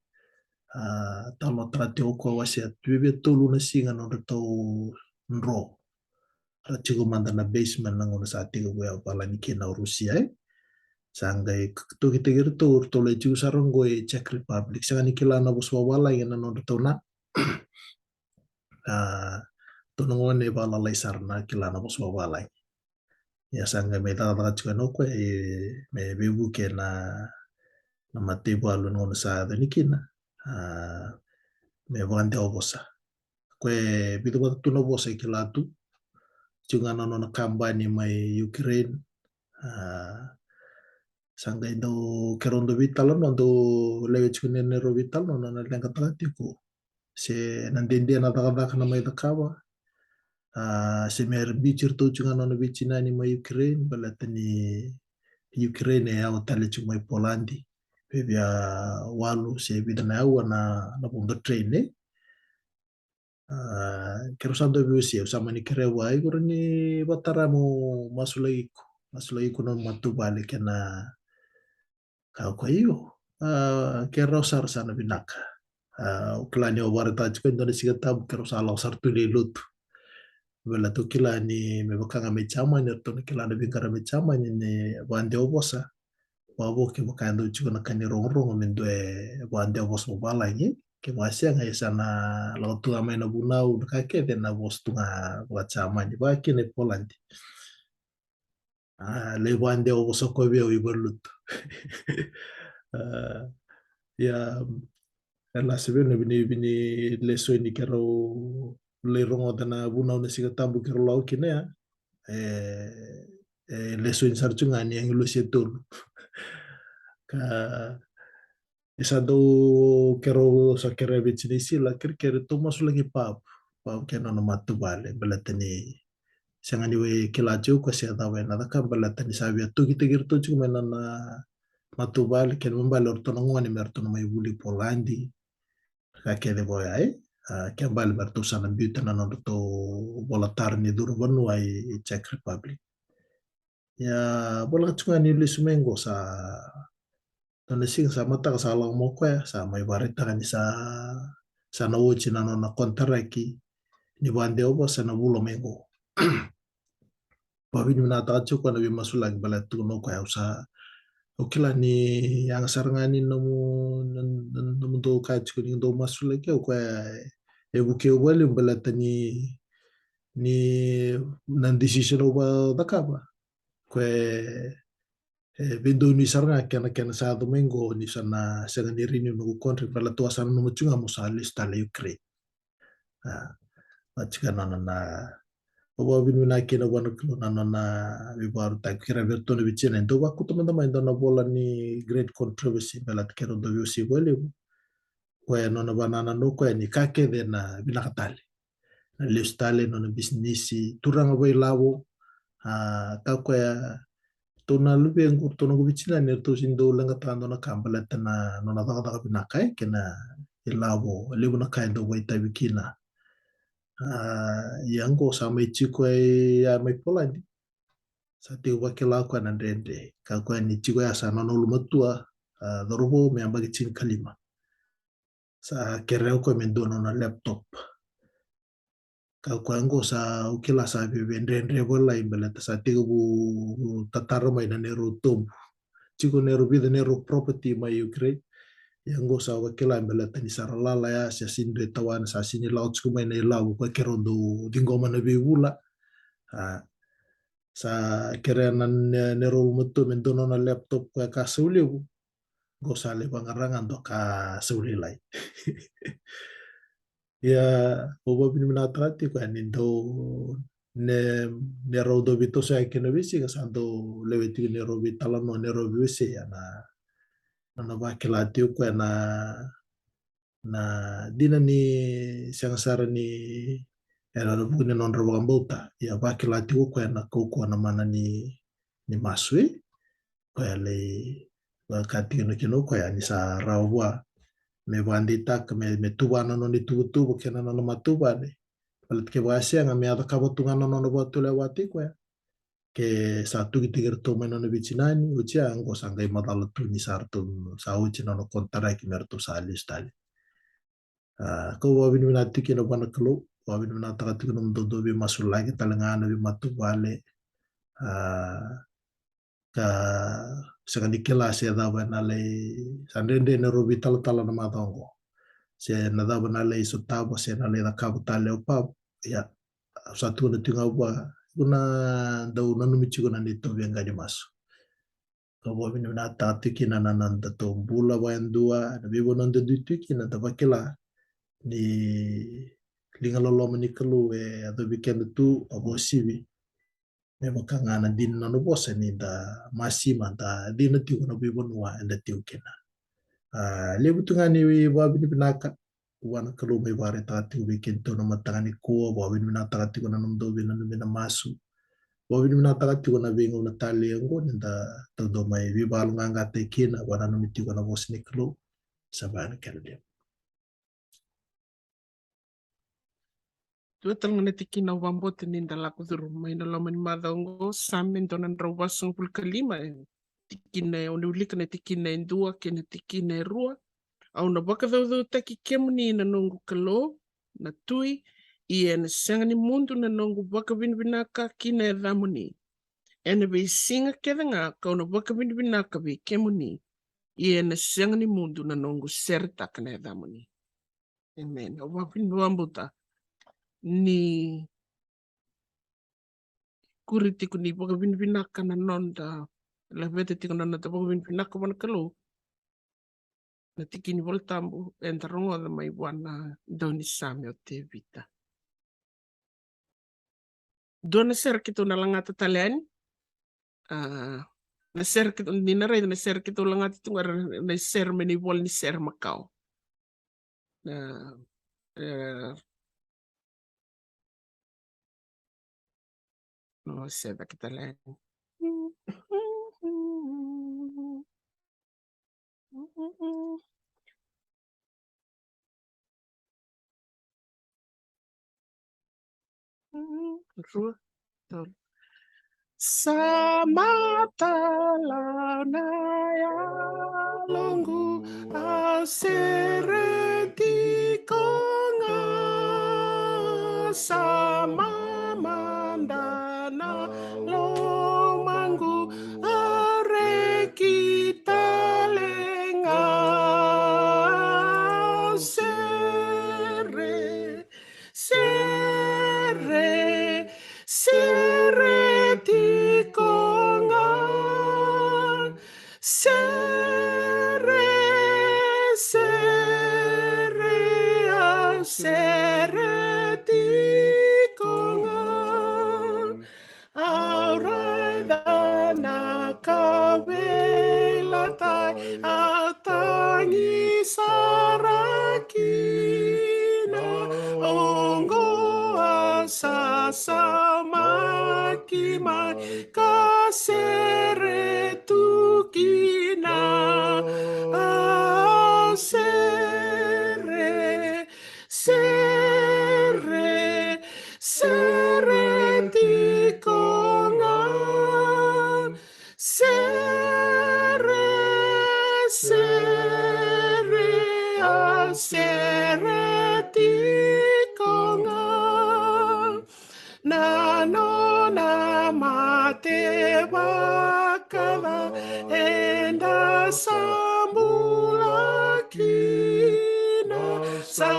A, talanoataka tiko o koya, wasea, viavia tolu na siga nodratou dro. Ra tiko mada na basement na gauna sa tekivu yavavala ni kina o Rusia, e. Sa qai k-, tokitaki iratou, ratou lai tiko sara oqo e Czech Republic. Sega ni kila na vosa vavalagi na nodratou na. A, ratou na gone e vakalalai sara na kila na vosa vavalagi. Ia sa qai mai cakacaka tiko yani o koya, e, me veivuke na, na mataivalu na gauna sa yaco yani kina. A, me vakadewa vosa. Koya e vica vata tu na vosa e kila tu. Tiko ga na nona kabani mai Ukraine. A, sa qai dau, keirau dau veitalanoa, dau lewe tiko ni neirau veitalanoa, na nona leqataka tiko se na dede na cakacaka na mai cakava. A, se me ra biuti iratou tiko ga na nona veitinani mai Ukraine, baleta ni Ukraine e yawa tale tiko mai Poland. Via walu se vica na aua na, na vodo train, e. A, keirau sa dau veiwasei, au sa mani kerea vua, iko rawa ni vakatara mo masulaki iko, masulaki iko na matavuvale kei na ka ko io. A, keirau sara sa na vinaka. A, au kila ni au vakaraitaka tiko e dua na Siga Tabu keirau sa lako sara tu lai lotu. Baleta au kila ni me vaka ga mai Jamani, ratou na kila na veiqaravi mai Jamani ni vakadewa vosa. Vavo kevaka e dau tiko na ka ni rogorogo me dua e vakadewa vosa vavalagi. Kevaka sega, e sa na lako tu ga mai na vunau, na ka kece na vosa tu ga vaka-Jamani, vaka kina e Poland. A, lai vakadewa vosa o koya vei au i valenilotu. A, ia, e lasa vei au na vini, vini lesoni keirau lai rogoca na vunau na Siga Tabu keirau lako kina ya. E, e lesoni sara tu ga ni agilosi e tolu. Ka, e sa dau keirau sa kerea vei Tinai Sila, kerekere tou masulaki Pavu, Pavu kei na nona matavuvale, baleta ni sega ni via kila tiko o koya se cava ena caka baleta ni sa via tokitaki iratou tiko mai na nona matavuvale, kena ibalebale o ratou na gone me ratou na mai vuli Poladi. Ka kece vaya, e? A, kena ibalebale me ratou sa na biuta na nodratou vola tara ni curu vanua i Czech Republic. Ia, voleka tiko ga niu lesu mai qo sa, dua na siga sa mataka sa lako mai o koya, sa mai vakaraitaka ni sa, sa na oti na nona konitaraki ni vakadewa, sa na vula mai qo. Vakavinavinakataka tiko na veimasulaki baleta tukuna o koya, au sa, au kila ni yaga sara ga ni nomu, na, na, nomudou kaya tiko ni dou masulaki au, o koya e vukei au vakalevu baleta ni, ni na decision au vakacakava. O koya e, e veidonuya sara ga kena, kena sa yaco mai qo ni sa na sega ni renew noqu contract, baleta au sa nanuma tiko ga meu sa lesu tale i Ukraine. A, vaka tiko na nona, au vakavinavinaka kina vua na Kalou na nona veivakarautaki. Keirau vei iratou na veitinani, dou vakauta mada mai e dua na vola ni Great Controversy, baleta keirau dau veiwasei vakalevu. O koya e nona vakanananu o koya ni ka kece ena vinaka tale. Na lesu tale, nona bisinisi, turaga vakailavo. A, kaya o koya, ratou na luvequ, ratou na noqu veitinani, eratou sega ni dau leqataka e dua na ka baleta na nona cakacaka vinaka, e, kei na ilavo, levu na ka e dau vakaitavi kina. A, ia qo sa mai tiko e, ia mai Poladi. Sa tiko vakila o koya na dredre. Kaya o koya ni tiko ya sa nona ulumatua, a, cauravou me yabaki tinikalima. Sa kerea o koya me dua na nona laptop. Kaya o koya qo sa, au kila sa veivedredre vakalailai baleta sa tekivu tatara mai na neirau tobu. Tiko neirau vica neirau property mai Ukraine. Ia qo sa vakila baleta ni sa ra lala ya, sa sega ni dua e tawana, sa sega ni lako tiko mai na ilavo, o koya keirau dau ciqoma na veivula. A, sa kerea na ne-, neirau ulumatua me dua na nona laptop, o koya ka sau levu. Qo sa lai vaqara ga dua ka sau lailai. Ia, au vakavinavinakataka tiko yani dau, ne, neirau dau veitosoyaki kina veisiga, sa dau lewe tiko neirau veitalanoa, neirau veiwasei, ia na, na, na vakila tiko o koya na, na dina ni sega sara ni, ena vuku ni nodra vakabauta. Ia vakila tiko o koya na kaukauwa na mana ni, ni masu, e? O koya lai vakatikina kina o koya ni sa rawa vua me vakadeitaka, me, me tuva na nona ituvatuva kei na nona matavuvale. Baleta ke vakasega me a cakava tu ga na nona vakatulewa vata kei koya. Ke sa tukitaki iratou mai na nona veitinani, oti ya qo sa qai macala tu ni sa ratou, sa oti na nona konitaraki me ratou sa lesu tale. A, kau vakavinavinaka tiko kina vua na Kalou, vakavinavinakataka tiko nomudou dau veimasulaki tale ga na veimatavuvale. A, ka sega ni kila se cava ena lai, sa dredre na rau veitalatala na macawa oqo. Se na cava na lai sotava, se na lai cakava tale o Papa. Ia, au sa tukuna tiko ga vua, iko na dau nanumi tiko na neitou veiqa ni masu. Kau vakavinavinakataka tiko kina na, na nodatou bula vakayadua, na veivanua da dui tu kina, da vakila ni liga loloma ni Kalou e yacovi keda tu, a vakauasivi. Me vaka ga na dina na nona vosa ni da masima, da cina tiko na veivanua eda tiko kina. A, levu tu ga ni vakavinavinaka vua na Kalou mai vakaraitaka tiko vei kedatou na mataka nikua, vakavinavinakataka tiko na nomudou veinanumi na masu. Vakavinavinakataka tiko na veigauna tale oqo ni da taudou mai veivakayaloqaqataki kina, vakananumi tiko na vosa ni Kalou. Sa vaya na kena levu. Dua tale ga na tikina au vakabauta ni da lako curu mai na loma ni macawa oqo, Same dua na drau vasagavulu ka lima, e, tikina e, au na wilika na tikina e dua kei na tikina e rua. Au na vakacaucautaki kemuni na noqu Kalou, na Tui, ia ena sega ni mudu na noqu vakavinavinaka ki na yacamuni. Ena veisiga kece ga kau na vakavinavinaka vei kemuni, ia ena sega ni mudu na noqu seretaka na yacamuni. Amen. Au vakavinavinaka ni kuri tiko ni vakavinavinaka na noda, laveta tiko na noda vakavinavinaka vua na Kalou. Na tiki ni Vola Tabu eda rogoca mai vua na daunisame o Tevita. Dua na sere keitou na lagata tale yani. A, na sere keitou, ni na raica na sere keitou lagata tu ga era na sere mai na ivola ni Sere Makawa. A, e, O, se cake tale. Rua, tolu. Sa matala na yaloqu, a sere tiko ga. Sa mamada na lomaqu, a reki tale ga. Sere, sere, sere tiko ga. Sere, sere, a sere tiko ga. Au raica na ka veilatai, a tagi sara kina. Oqo a sasamaki mai, ka sere tu kina. A sere, sere, sere tiko ga. Sere, sere, a sere tiko ga. Na nona mate vakaca eda sa bula kina. Sa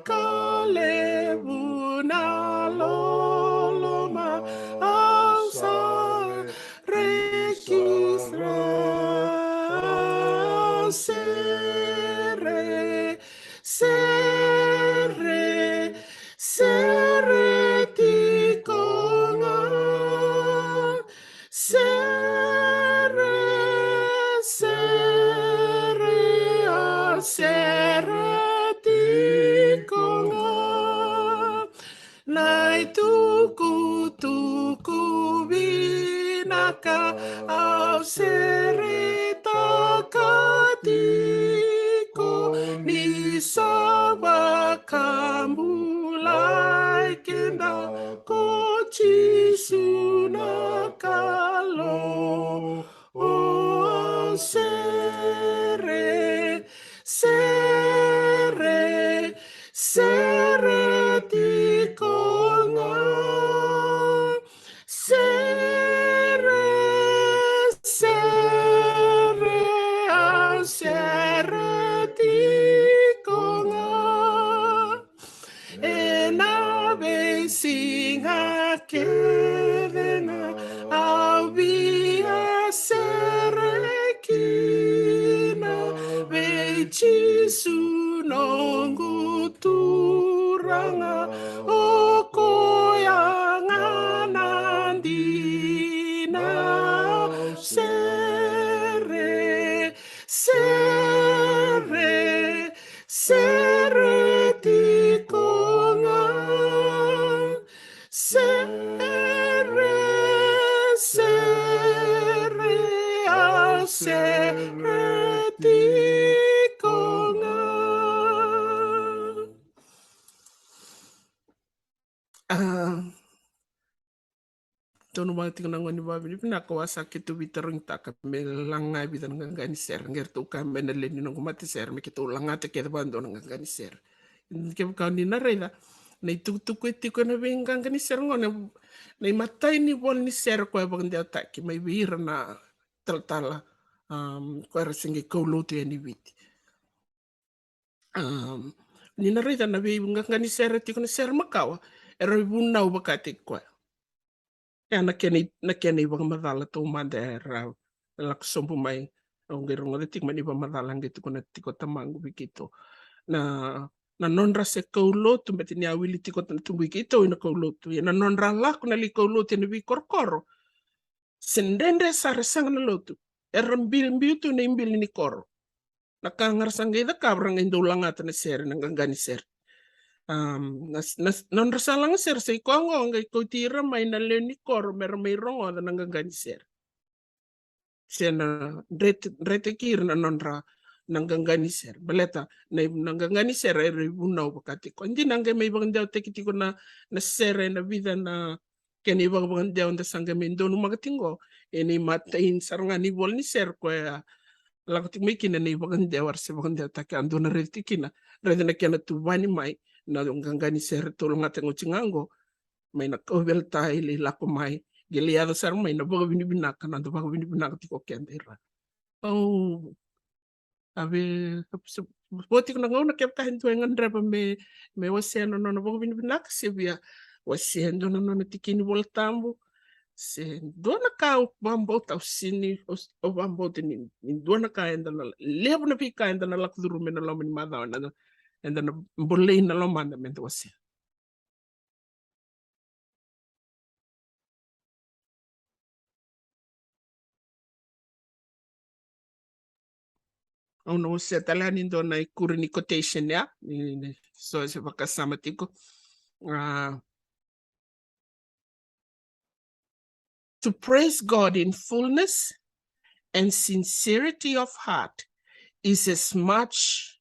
ka levu na loloma, au sa reki sara. Sere, sere, sere tiko ga. Sere, sere, a sere tiko ga. Na itukutuku vinaka au seretaka tiko, ni sa vakabulai keda ko Jisu na Kalou. O, sere, sere, sere tiko ga. Sere, sere, a sere tiko ga. Ena veisiga kece ga au via sere kina vei Jisu noqu Turaga, o koya ga na dina. Sere, sere, sere tiko ga. Sere, sere, a sere tiko ga. A, donu vaka tiko na gone ni vavinavinaka, au a sa keitou veitarogitaka me laga e vica na qaqa ni sere. Qai ratou kaya mai na lewe ni noqu matasere me keitou lagata kece vakadua na qaqa ni sere. Kevaka ni na raica na itukutuku e tiko ena veiqaqa ni sere qo, na, na imatai ni vola ni sere koya e vakadewataki mai vei ira na talatala, um, koya era se qai kaulotu yani i Viti. Um, ni na raica na veiqaqa ni sere tiko, na sere makawa, era vunau vakataki koya. Ia na kena i-, na kena ivakamacala taumada era lako sobu mai. Au qai rogoca tiko mai na ivakamacala qai tukuna tiko tamaqu vei keitou. Na, na nodra se kaulotu, baleta ni a wili tiko na tubui keitou ina kaulotu. Ia na nodra lako na lai kaulotu ena veikorokoro, se dredre sara, sega na lotu. Era bili, biu tu na ibili ni koro. Na ka ga ra sa qai cakava, ra qai dau lagata na sere, na qaqa ni sere. Um, na, na, na nodra sa laga sere sa i koya qo qai kauti ira mai na lewe ni koro me ra mai rogoca na qaqa ni sere. Se na drete, dretaki ira na nodra na qaqa ni sere. Baleta na, na qaqa ni sere era i vunau vakatiko. E dina qai mai vakadewataki tiko na, na sere ena vica na kena ivakavakadewa da sa qai mai donumaka tiko qo. Ena imatai sara ga ni vola ni sere koya lako tiko mai kina na ivakadewa, era se vakadewataki, a dua na raici tiko kina, raici na kena tuvani mai na qaqa ni sere, tologata ga oti ga qo, mai na kauveilatai lai lako mai, qai lai yaco sara mai na vakavinavinaka, na noda vakavinavinaka tiko keda ira. Au a vei, se vo tiko na gauna kevaka e dua e gadreva me, me wasea na nona vakavinavinaka, se via wasea e dua na nona tikini Vola Tabu, se dua na ka au vakabauta, au sini, au, au vakabauta ni, ni dua na ka eda na, levu na veika eda na lako curuma ena loma ni macawa, eda na, eda na bolei na lomada meda wasea. Au na wasea tale yani dua na ikuri ni quotation ya, ni, ni so se vakasama tiko. Ah, to praise God in fullness and sincerity of heart is as much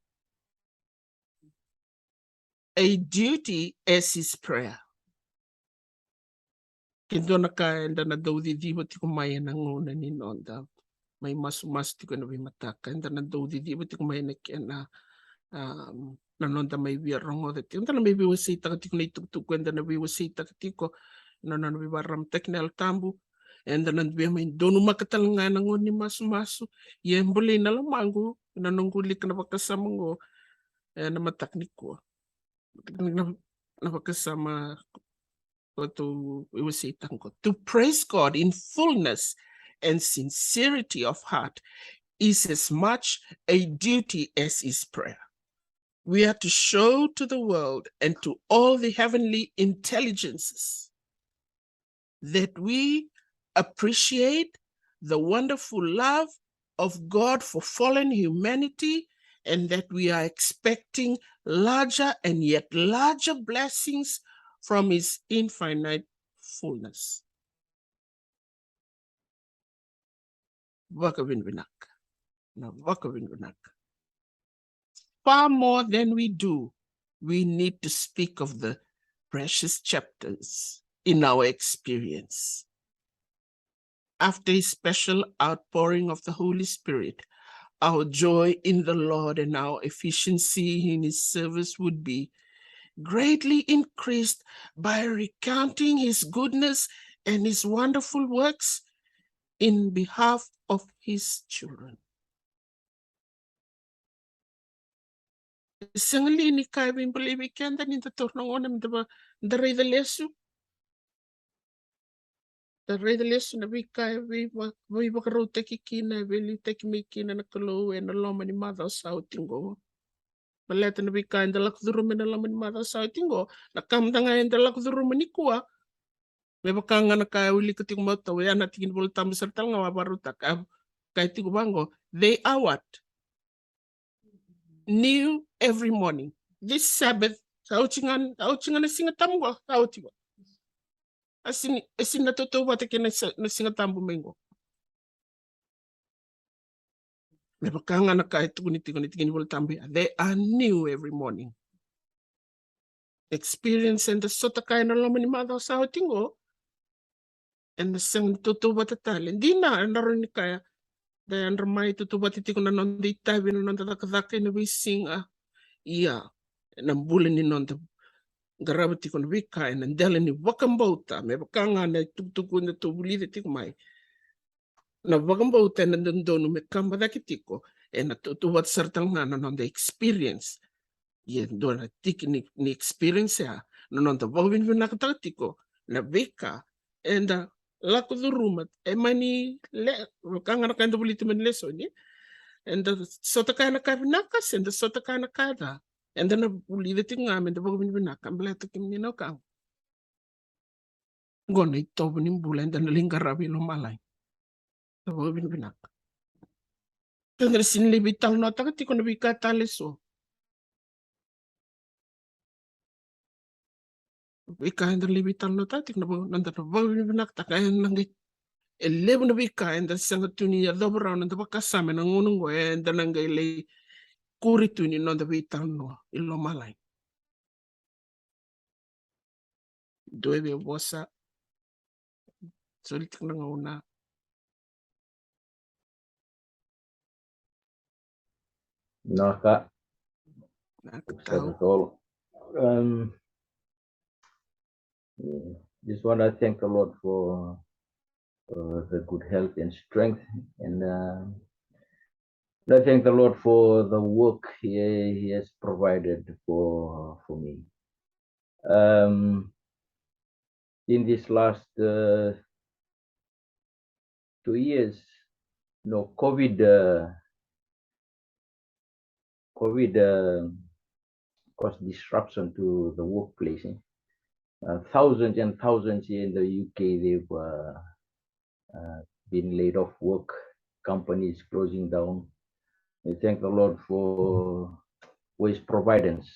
a duty as is prayer. Ke dua na ka eda na dau ciciva tiko mai ena gauna ni noda mai masumasu tiko ena veimataka, eda na dau ciciva tiko mai ena kena, um, na noda mai via rogoca tiko, eda na mai veiwaseitaka tiko na itukutuku eda na veiwaseitaka tiko, na nona veivakararamataki na Yalo Tabu, eda na via mai donumaka tale ga ena gauna ni masumasu. Ia e bolei na lomaqu na noqu wilika na vakasama oqo ena mataka nikua. Na, na vakasama kotou veiwaseitaka oqo. To praise God in fullness and sincerity of heart is as much a duty as is prayer. We are to show to the world and to all the heavenly intelligences that we appreciate the wonderful love of God for fallen humanity and that we are expecting larger and yet larger blessings from His infinite fullness. Vakavinavinaka. Na vakavinavinaka. Far more than we do, we need to speak of the precious chapters in our experience. After His special outpouring of the Holy Spirit, our joy in the Lord and our efficiency in His service would be greatly increased by recounting His goodness and His wonderful works in behalf of His children. E sega li ni ka e veibolei vei keda ni da taura na gauna me da va-, da raica lesu? Da raica lesu na veika e veiva-, veivakarautaki kina, e veiliutaki mai kina na Kalou ena loma ni macawa sa oti oqo. Baleta na veika eda lako curuma ena loma ni macawa sa oti oqo, na ka mada ga eda lako curuma nikua. Me vaka ga na ka e wilika tiko mai o tau, ya na tikina Vola Tabu sara tale ga au a vakarautaka, e kaya tiko vaqo, they are what? New every morning. This Sabbath, sa oti ga, sa oti ga na Siga Tabu qo, sa oti qo. A sini, a sini na tautauvata kei na sa-, na Siga Tabu mai qo. Me vaka ga na ka e tukuni tiko na tikina Vola Tabu ya, they are new every morning. Experience eda sota kaya ena loma ni macawa sa oti qo, ena sega ni tautauvata tale. Dina, ena rawa ni kaya da yadra mai tautauvata tiko na noda itavi, na noda cakacaka ena veisiga. Ia, ena bula ni noda qarava tiko na veika ena dela ni vakabauta, me vaka ga na itukutuku eda tou vulica tiko mai. Na vakabauta ena dodonu me kaba cake tiko, ena tautauvata sara tale ga na noda experience. Ia e dua na tiki ni, ni experience ya, na noda vakavinavinakataka tiko na veika eda lako curuma, e mani le-, vaka ga na ka eda vulica mai na lesoni, eda sota kaya na ka vinaka se eda sota kaya na ka ca, eda na vulica tiko ga me da vakavinavinaka, baleta kemuni na wekaqu, qo na itovo ni bula eda na lai qaravi i lomalagi. Da vakavinavinaka. Eda na sini lai veitalanoataka tiko na veika tale eso. veika eda lai veitalanoataka tiko, na va-, noda na vakavinavinakataka, e na qai, e levu na veika eda sega tu ni yacova rawa noda vakasama ena gauna oqo, eda na qai lai kuri tu ni noda veitalanoa i lomalagi. Dua e via vosa. Soli tiko na gauna. Naka. Naka tau. Um, yeah. Just want to thank the Lord for, uh, the good health and strength, and, uh, I thank the Lord for the work He, He has provided for, for me. Um, in this last, uh, two years, you know, COVID, uh, COVID, uh, caused disruption to the workplace, eh? Uh, thousands and thousands here in the U K, they've, uh, uh, been laid off work, companies closing down. We thank the Lord for, for His providence.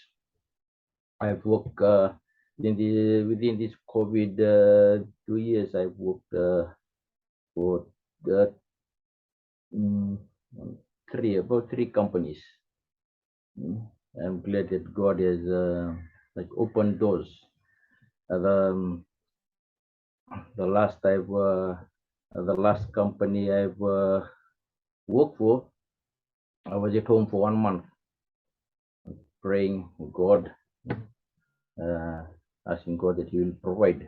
I've worked, uh, in the, within this COVID, uh, two years, I've worked, uh, for, uh, mm, three, about three companies. Mm, I'm glad that God has, uh, like, opened doors. And, um, the last I've, uh, the last company I've, uh, worked for, I was at home for one month, praying God, uh, asking God that He will provide.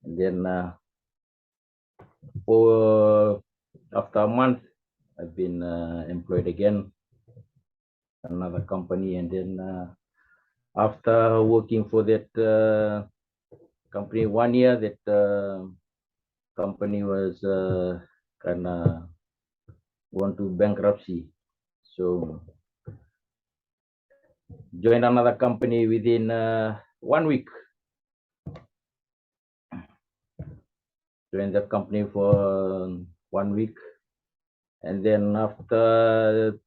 And then, uh, for, after a month, I've been, uh, employed again, another company, and then, uh, after working for that, uh, company one year, that, uh, company was, uh, kinda went to bankruptcy. So joined another company within, uh, one week. Joined the company for one week, and then after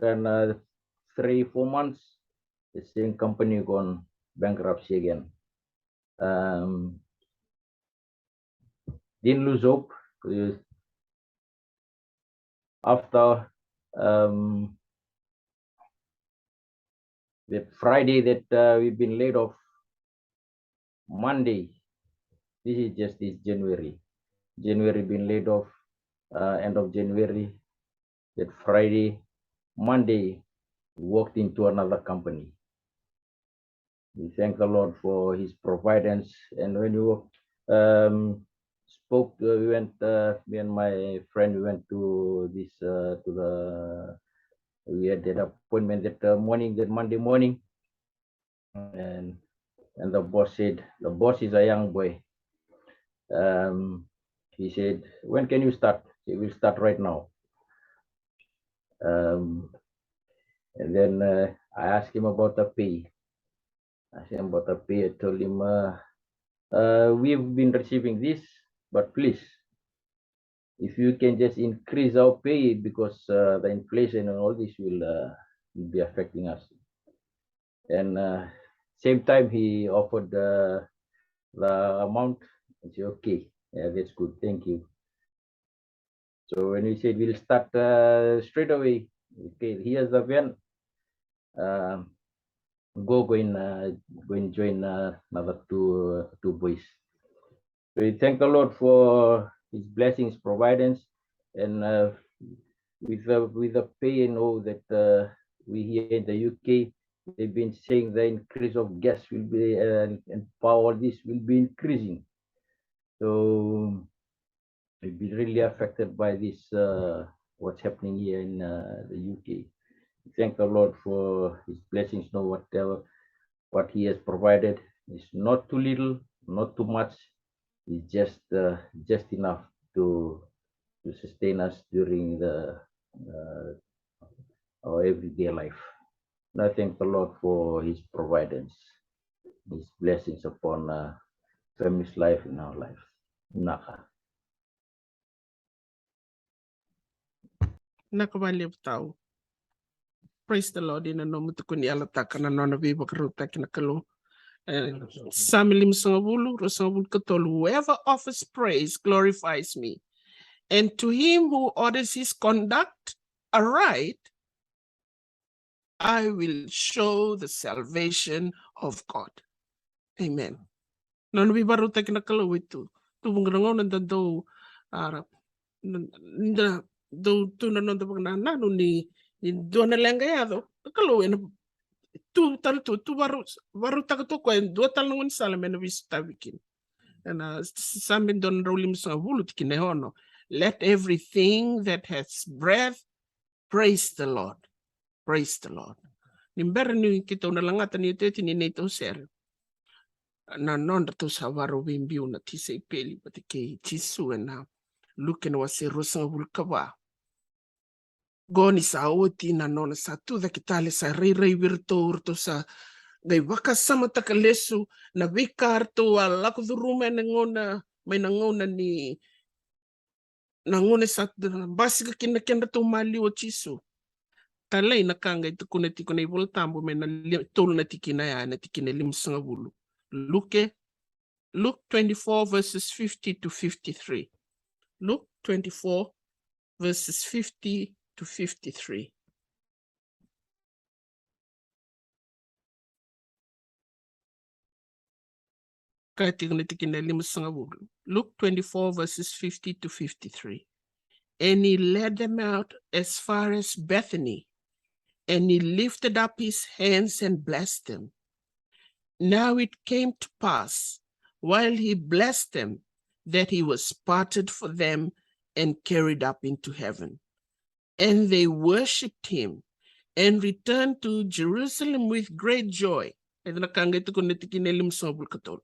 kinda three, four months, the same company gone bankruptcy again. Um, didn't lose hope. Uh, after, um, that Friday that, uh, we've been laid off, Monday, this is just this January. January been laid off, uh, end of January. That Friday, Monday, walked into another company. We thank the Lord for His providence. And when we, um, spoke, uh, we went, uh, me and my friend, we went to this, uh, to the, we had that appointment that, uh, morning, that Monday morning. And, and the boss said, the boss is a young boy. Um, he said, "When can you start?" He will start right now. Um, and then, uh, I asked him about the pay. I asked him about the pay. I told him, uh, uh, "We've been receiving this, but please, if you can just increase our pay, because, uh, the inflation and all this will, uh, will be affecting us." And, uh, same time, he offered, uh, the amount. I said, "Okay, yeah, that's good, thank you." So when we said we'll start, uh, straight away, okay, here's the van. Uh, go, go and, uh, go and join, uh, another two, uh, two boys. We thank the Lord for His blessings, providence, and, uh, with the, with the pay and all that, uh, we here in the U K, they've been saying the increase of gas will be, uh, and power, this will be increasing. So we've been really affected by this, uh, what's happening here in, uh, the U K. Thank the Lord for His blessings, no, whatever, what He has provided is not too little, not too much. It's just, uh, just enough to, to sustain us during the, uh, our everyday life. And I thank the Lord for His providence, His blessings upon, uh, family's life, in our life. Naka. Naka valevu tau. Praise the Lord, ina nomu tukuni yalataka na nona veivakarautaki na Kalou. E, Same limasagavulu, ruasagavulu ka tolu, "Whoever offers praise glorifies me. And to him who orders his conduct aright, I will show the salvation of God." Amen. Na nona veivakarautaki na Kalou e tu. Tu vuqa na gauna da dau, a, da dau tu na noda vakanananu ni, ni dua na leqa e yaco, na Kalou ena tu tale tu, tu varau-, varautaka tu o koya e dua tale na gaunisala me na veisotavi kina. Ena Same dua na drau limasagavulu tikina e ono, "Let everything that has breath praise the Lord. Praise the Lord." Ni bera ni keitou na lagata ni iotioti ni neitou sere, na nodratou sa varau veibiu na tisaipeli vata kei Jisu ena Luke na wase ruasagavulu ka va. Qo ni sa oti na nona sa tu cake tale, sa rairai vei iratou, ratou sa qai vakasamataka lesu na veika ratou a lako curuma ena gauna, mai na gauna ni, na gauna sa basika kina na kedratou maliwa o Jisu. Talei na ka qai tukuna tiko na iVola Tabu mai na li-, tolu na tikina ya, na tikina e limasagavulu. Luke, Luke twenty-four verses fifty to fifty-three. Luke twenty-four verses fifty to fifty-three. Kaya tiko na tikina e limasagavulu. Luke twenty-four verses fifty to fifty-three. "And he led them out as far as Bethany, and he lifted up his hands and blessed them. Now it came to pass, while he blessed them, that he was parted for them and carried up into heaven. And they worshipped him and returned to Jerusalem with great joy." Ena ka qai tukuna na tikina e limasagavulu ka tolu.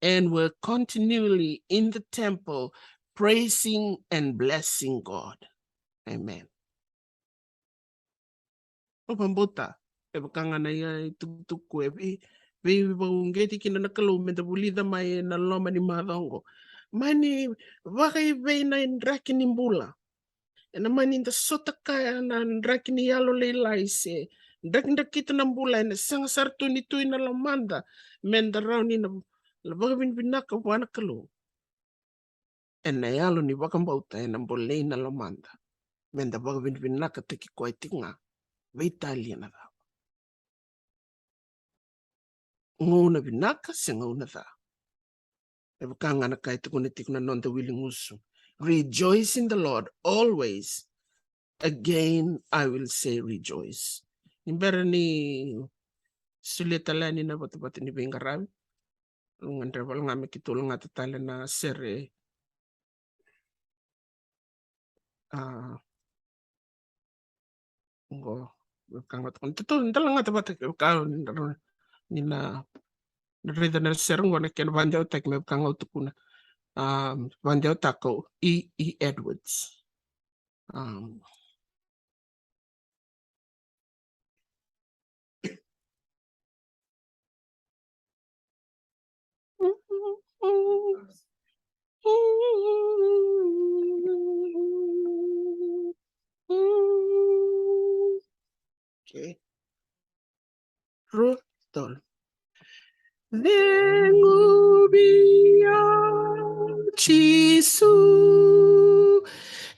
"And were continually in the temple, praising and blessing God." Amen. Au vakabauta, e vaka ga na ia itukutuku e vei, veivakauqeti kina na Kalou meda vulica mai ena loma ni macawa oqo. Mani vakaevei na draki ni bula, ena mani da sota kaya na draki ni yalo lailai se drakidrakita na bula, ena sega sara tu ni tu ina lomada meda rawa ni na vakavinavinaka vua na Kalou. Ena yalo ni vakabauta ena bolei na lomada meda vakavinavinakataki koya tiko ga, veitalia na cava. Gauna vinaka se gauna ca. E vaka ga na ka e tukuna tiko na noda wili gusu. "Rejoice in the Lord always. Again, I will say rejoice." Ni bera ni solia tale yani na vatavata ni veiqaravi, au gadreva ga me keitou lagata tale na sere. A, qo, vaka ga tukuna, keitou da lagata vata, vaka ni na, ni na raica na sere qo na kena vadewataki me vaka ga tukuna. A, vadewataka o E E Edwards. A, Okay. Rua, tolu. Cegu vei au Jisu,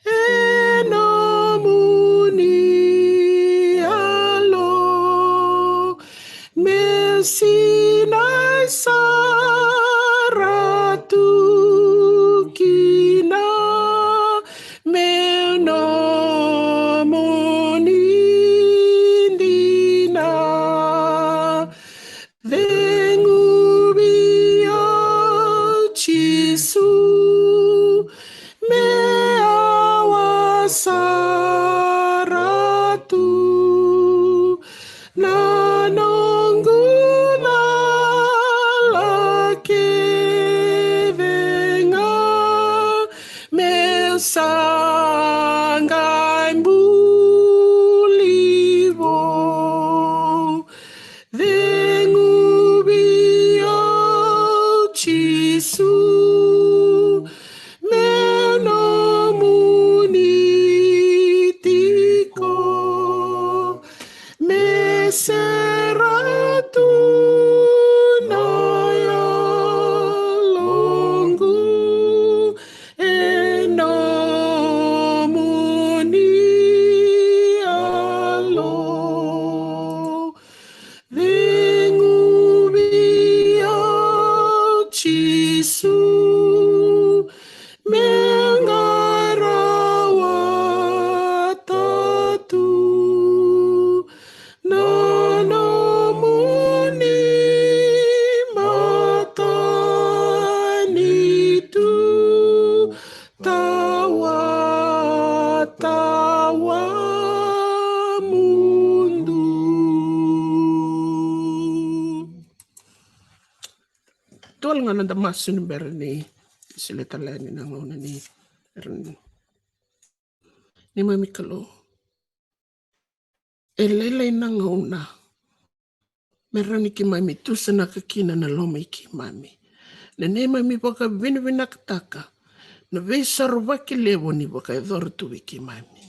e nomuni Yalo, me sinai sara tu kina, me nomuni dina. Cegu vei wale ga na da masu ni bera ni sile tale yani na gauna ni, ni neimami Kalou. E lailai na gauna me rawa ni keimami tusanaka kina na loma i keimami. Na neimami vakavinavinakataka na veisorovaki levu ni vakayacora tu vei keimami.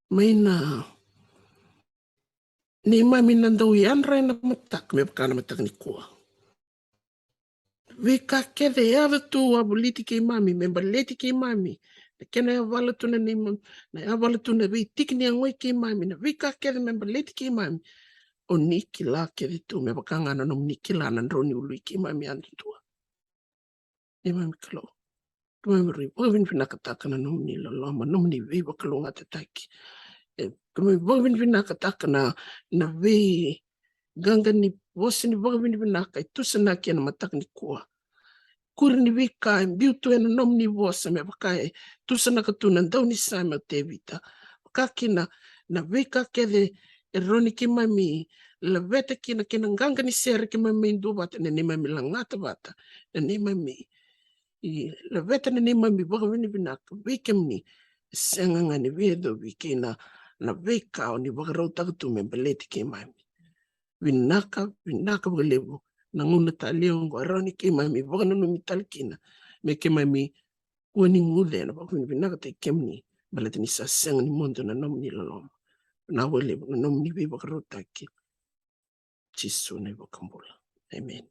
Mai na neimami na dau yadra ena mataka me vaka na mataka nikua. Veika kece e yaco tu a voliti keimami me baleti keimami, na kena yavala tu na neimami, na yavala tu na veitiki ni yago i keimami, na veika kece me baleti keimami. O ni kila kece tu me vaka ga na nomuni kila na drau ni ulu i keimami yadudua. Neimami Kalou, keimami rui vakavinavinakataka na nomuni loloma, nomuni veivakalougatataki. E, keimami vakavinavinakataka na, na veiqaqa ni vosa ni vakavinavinaka e tusanaki ena mataka nikua. Kuri ni veika e biu tu ena nomuni vosa me vaka e tusanaka tu na daunisame o Tevita. Vaka kina na veika kece e rawa ni keimami laveta kina kei na qaqa ni sere keimami mai dua vata, na neimami lagata vata, na neimami i laveta na neimami vakavinavinaka vei kemuni. E sega ga ni veiyacovi kei na, na veika o ni vakarautaka tu me baleti keimami. Vinaka, vinaka vakalevu na gauna talei oqo e rawa ni keimami vakananumi tale kina me keimami kua ni guce ena vakavinavinakataki kemuni, baleta ni sa sega ni mudu na nomuni loloma. Vinaka vakalevu na nomuni veivakarautaki. Jisu na iVakabula. Emeni.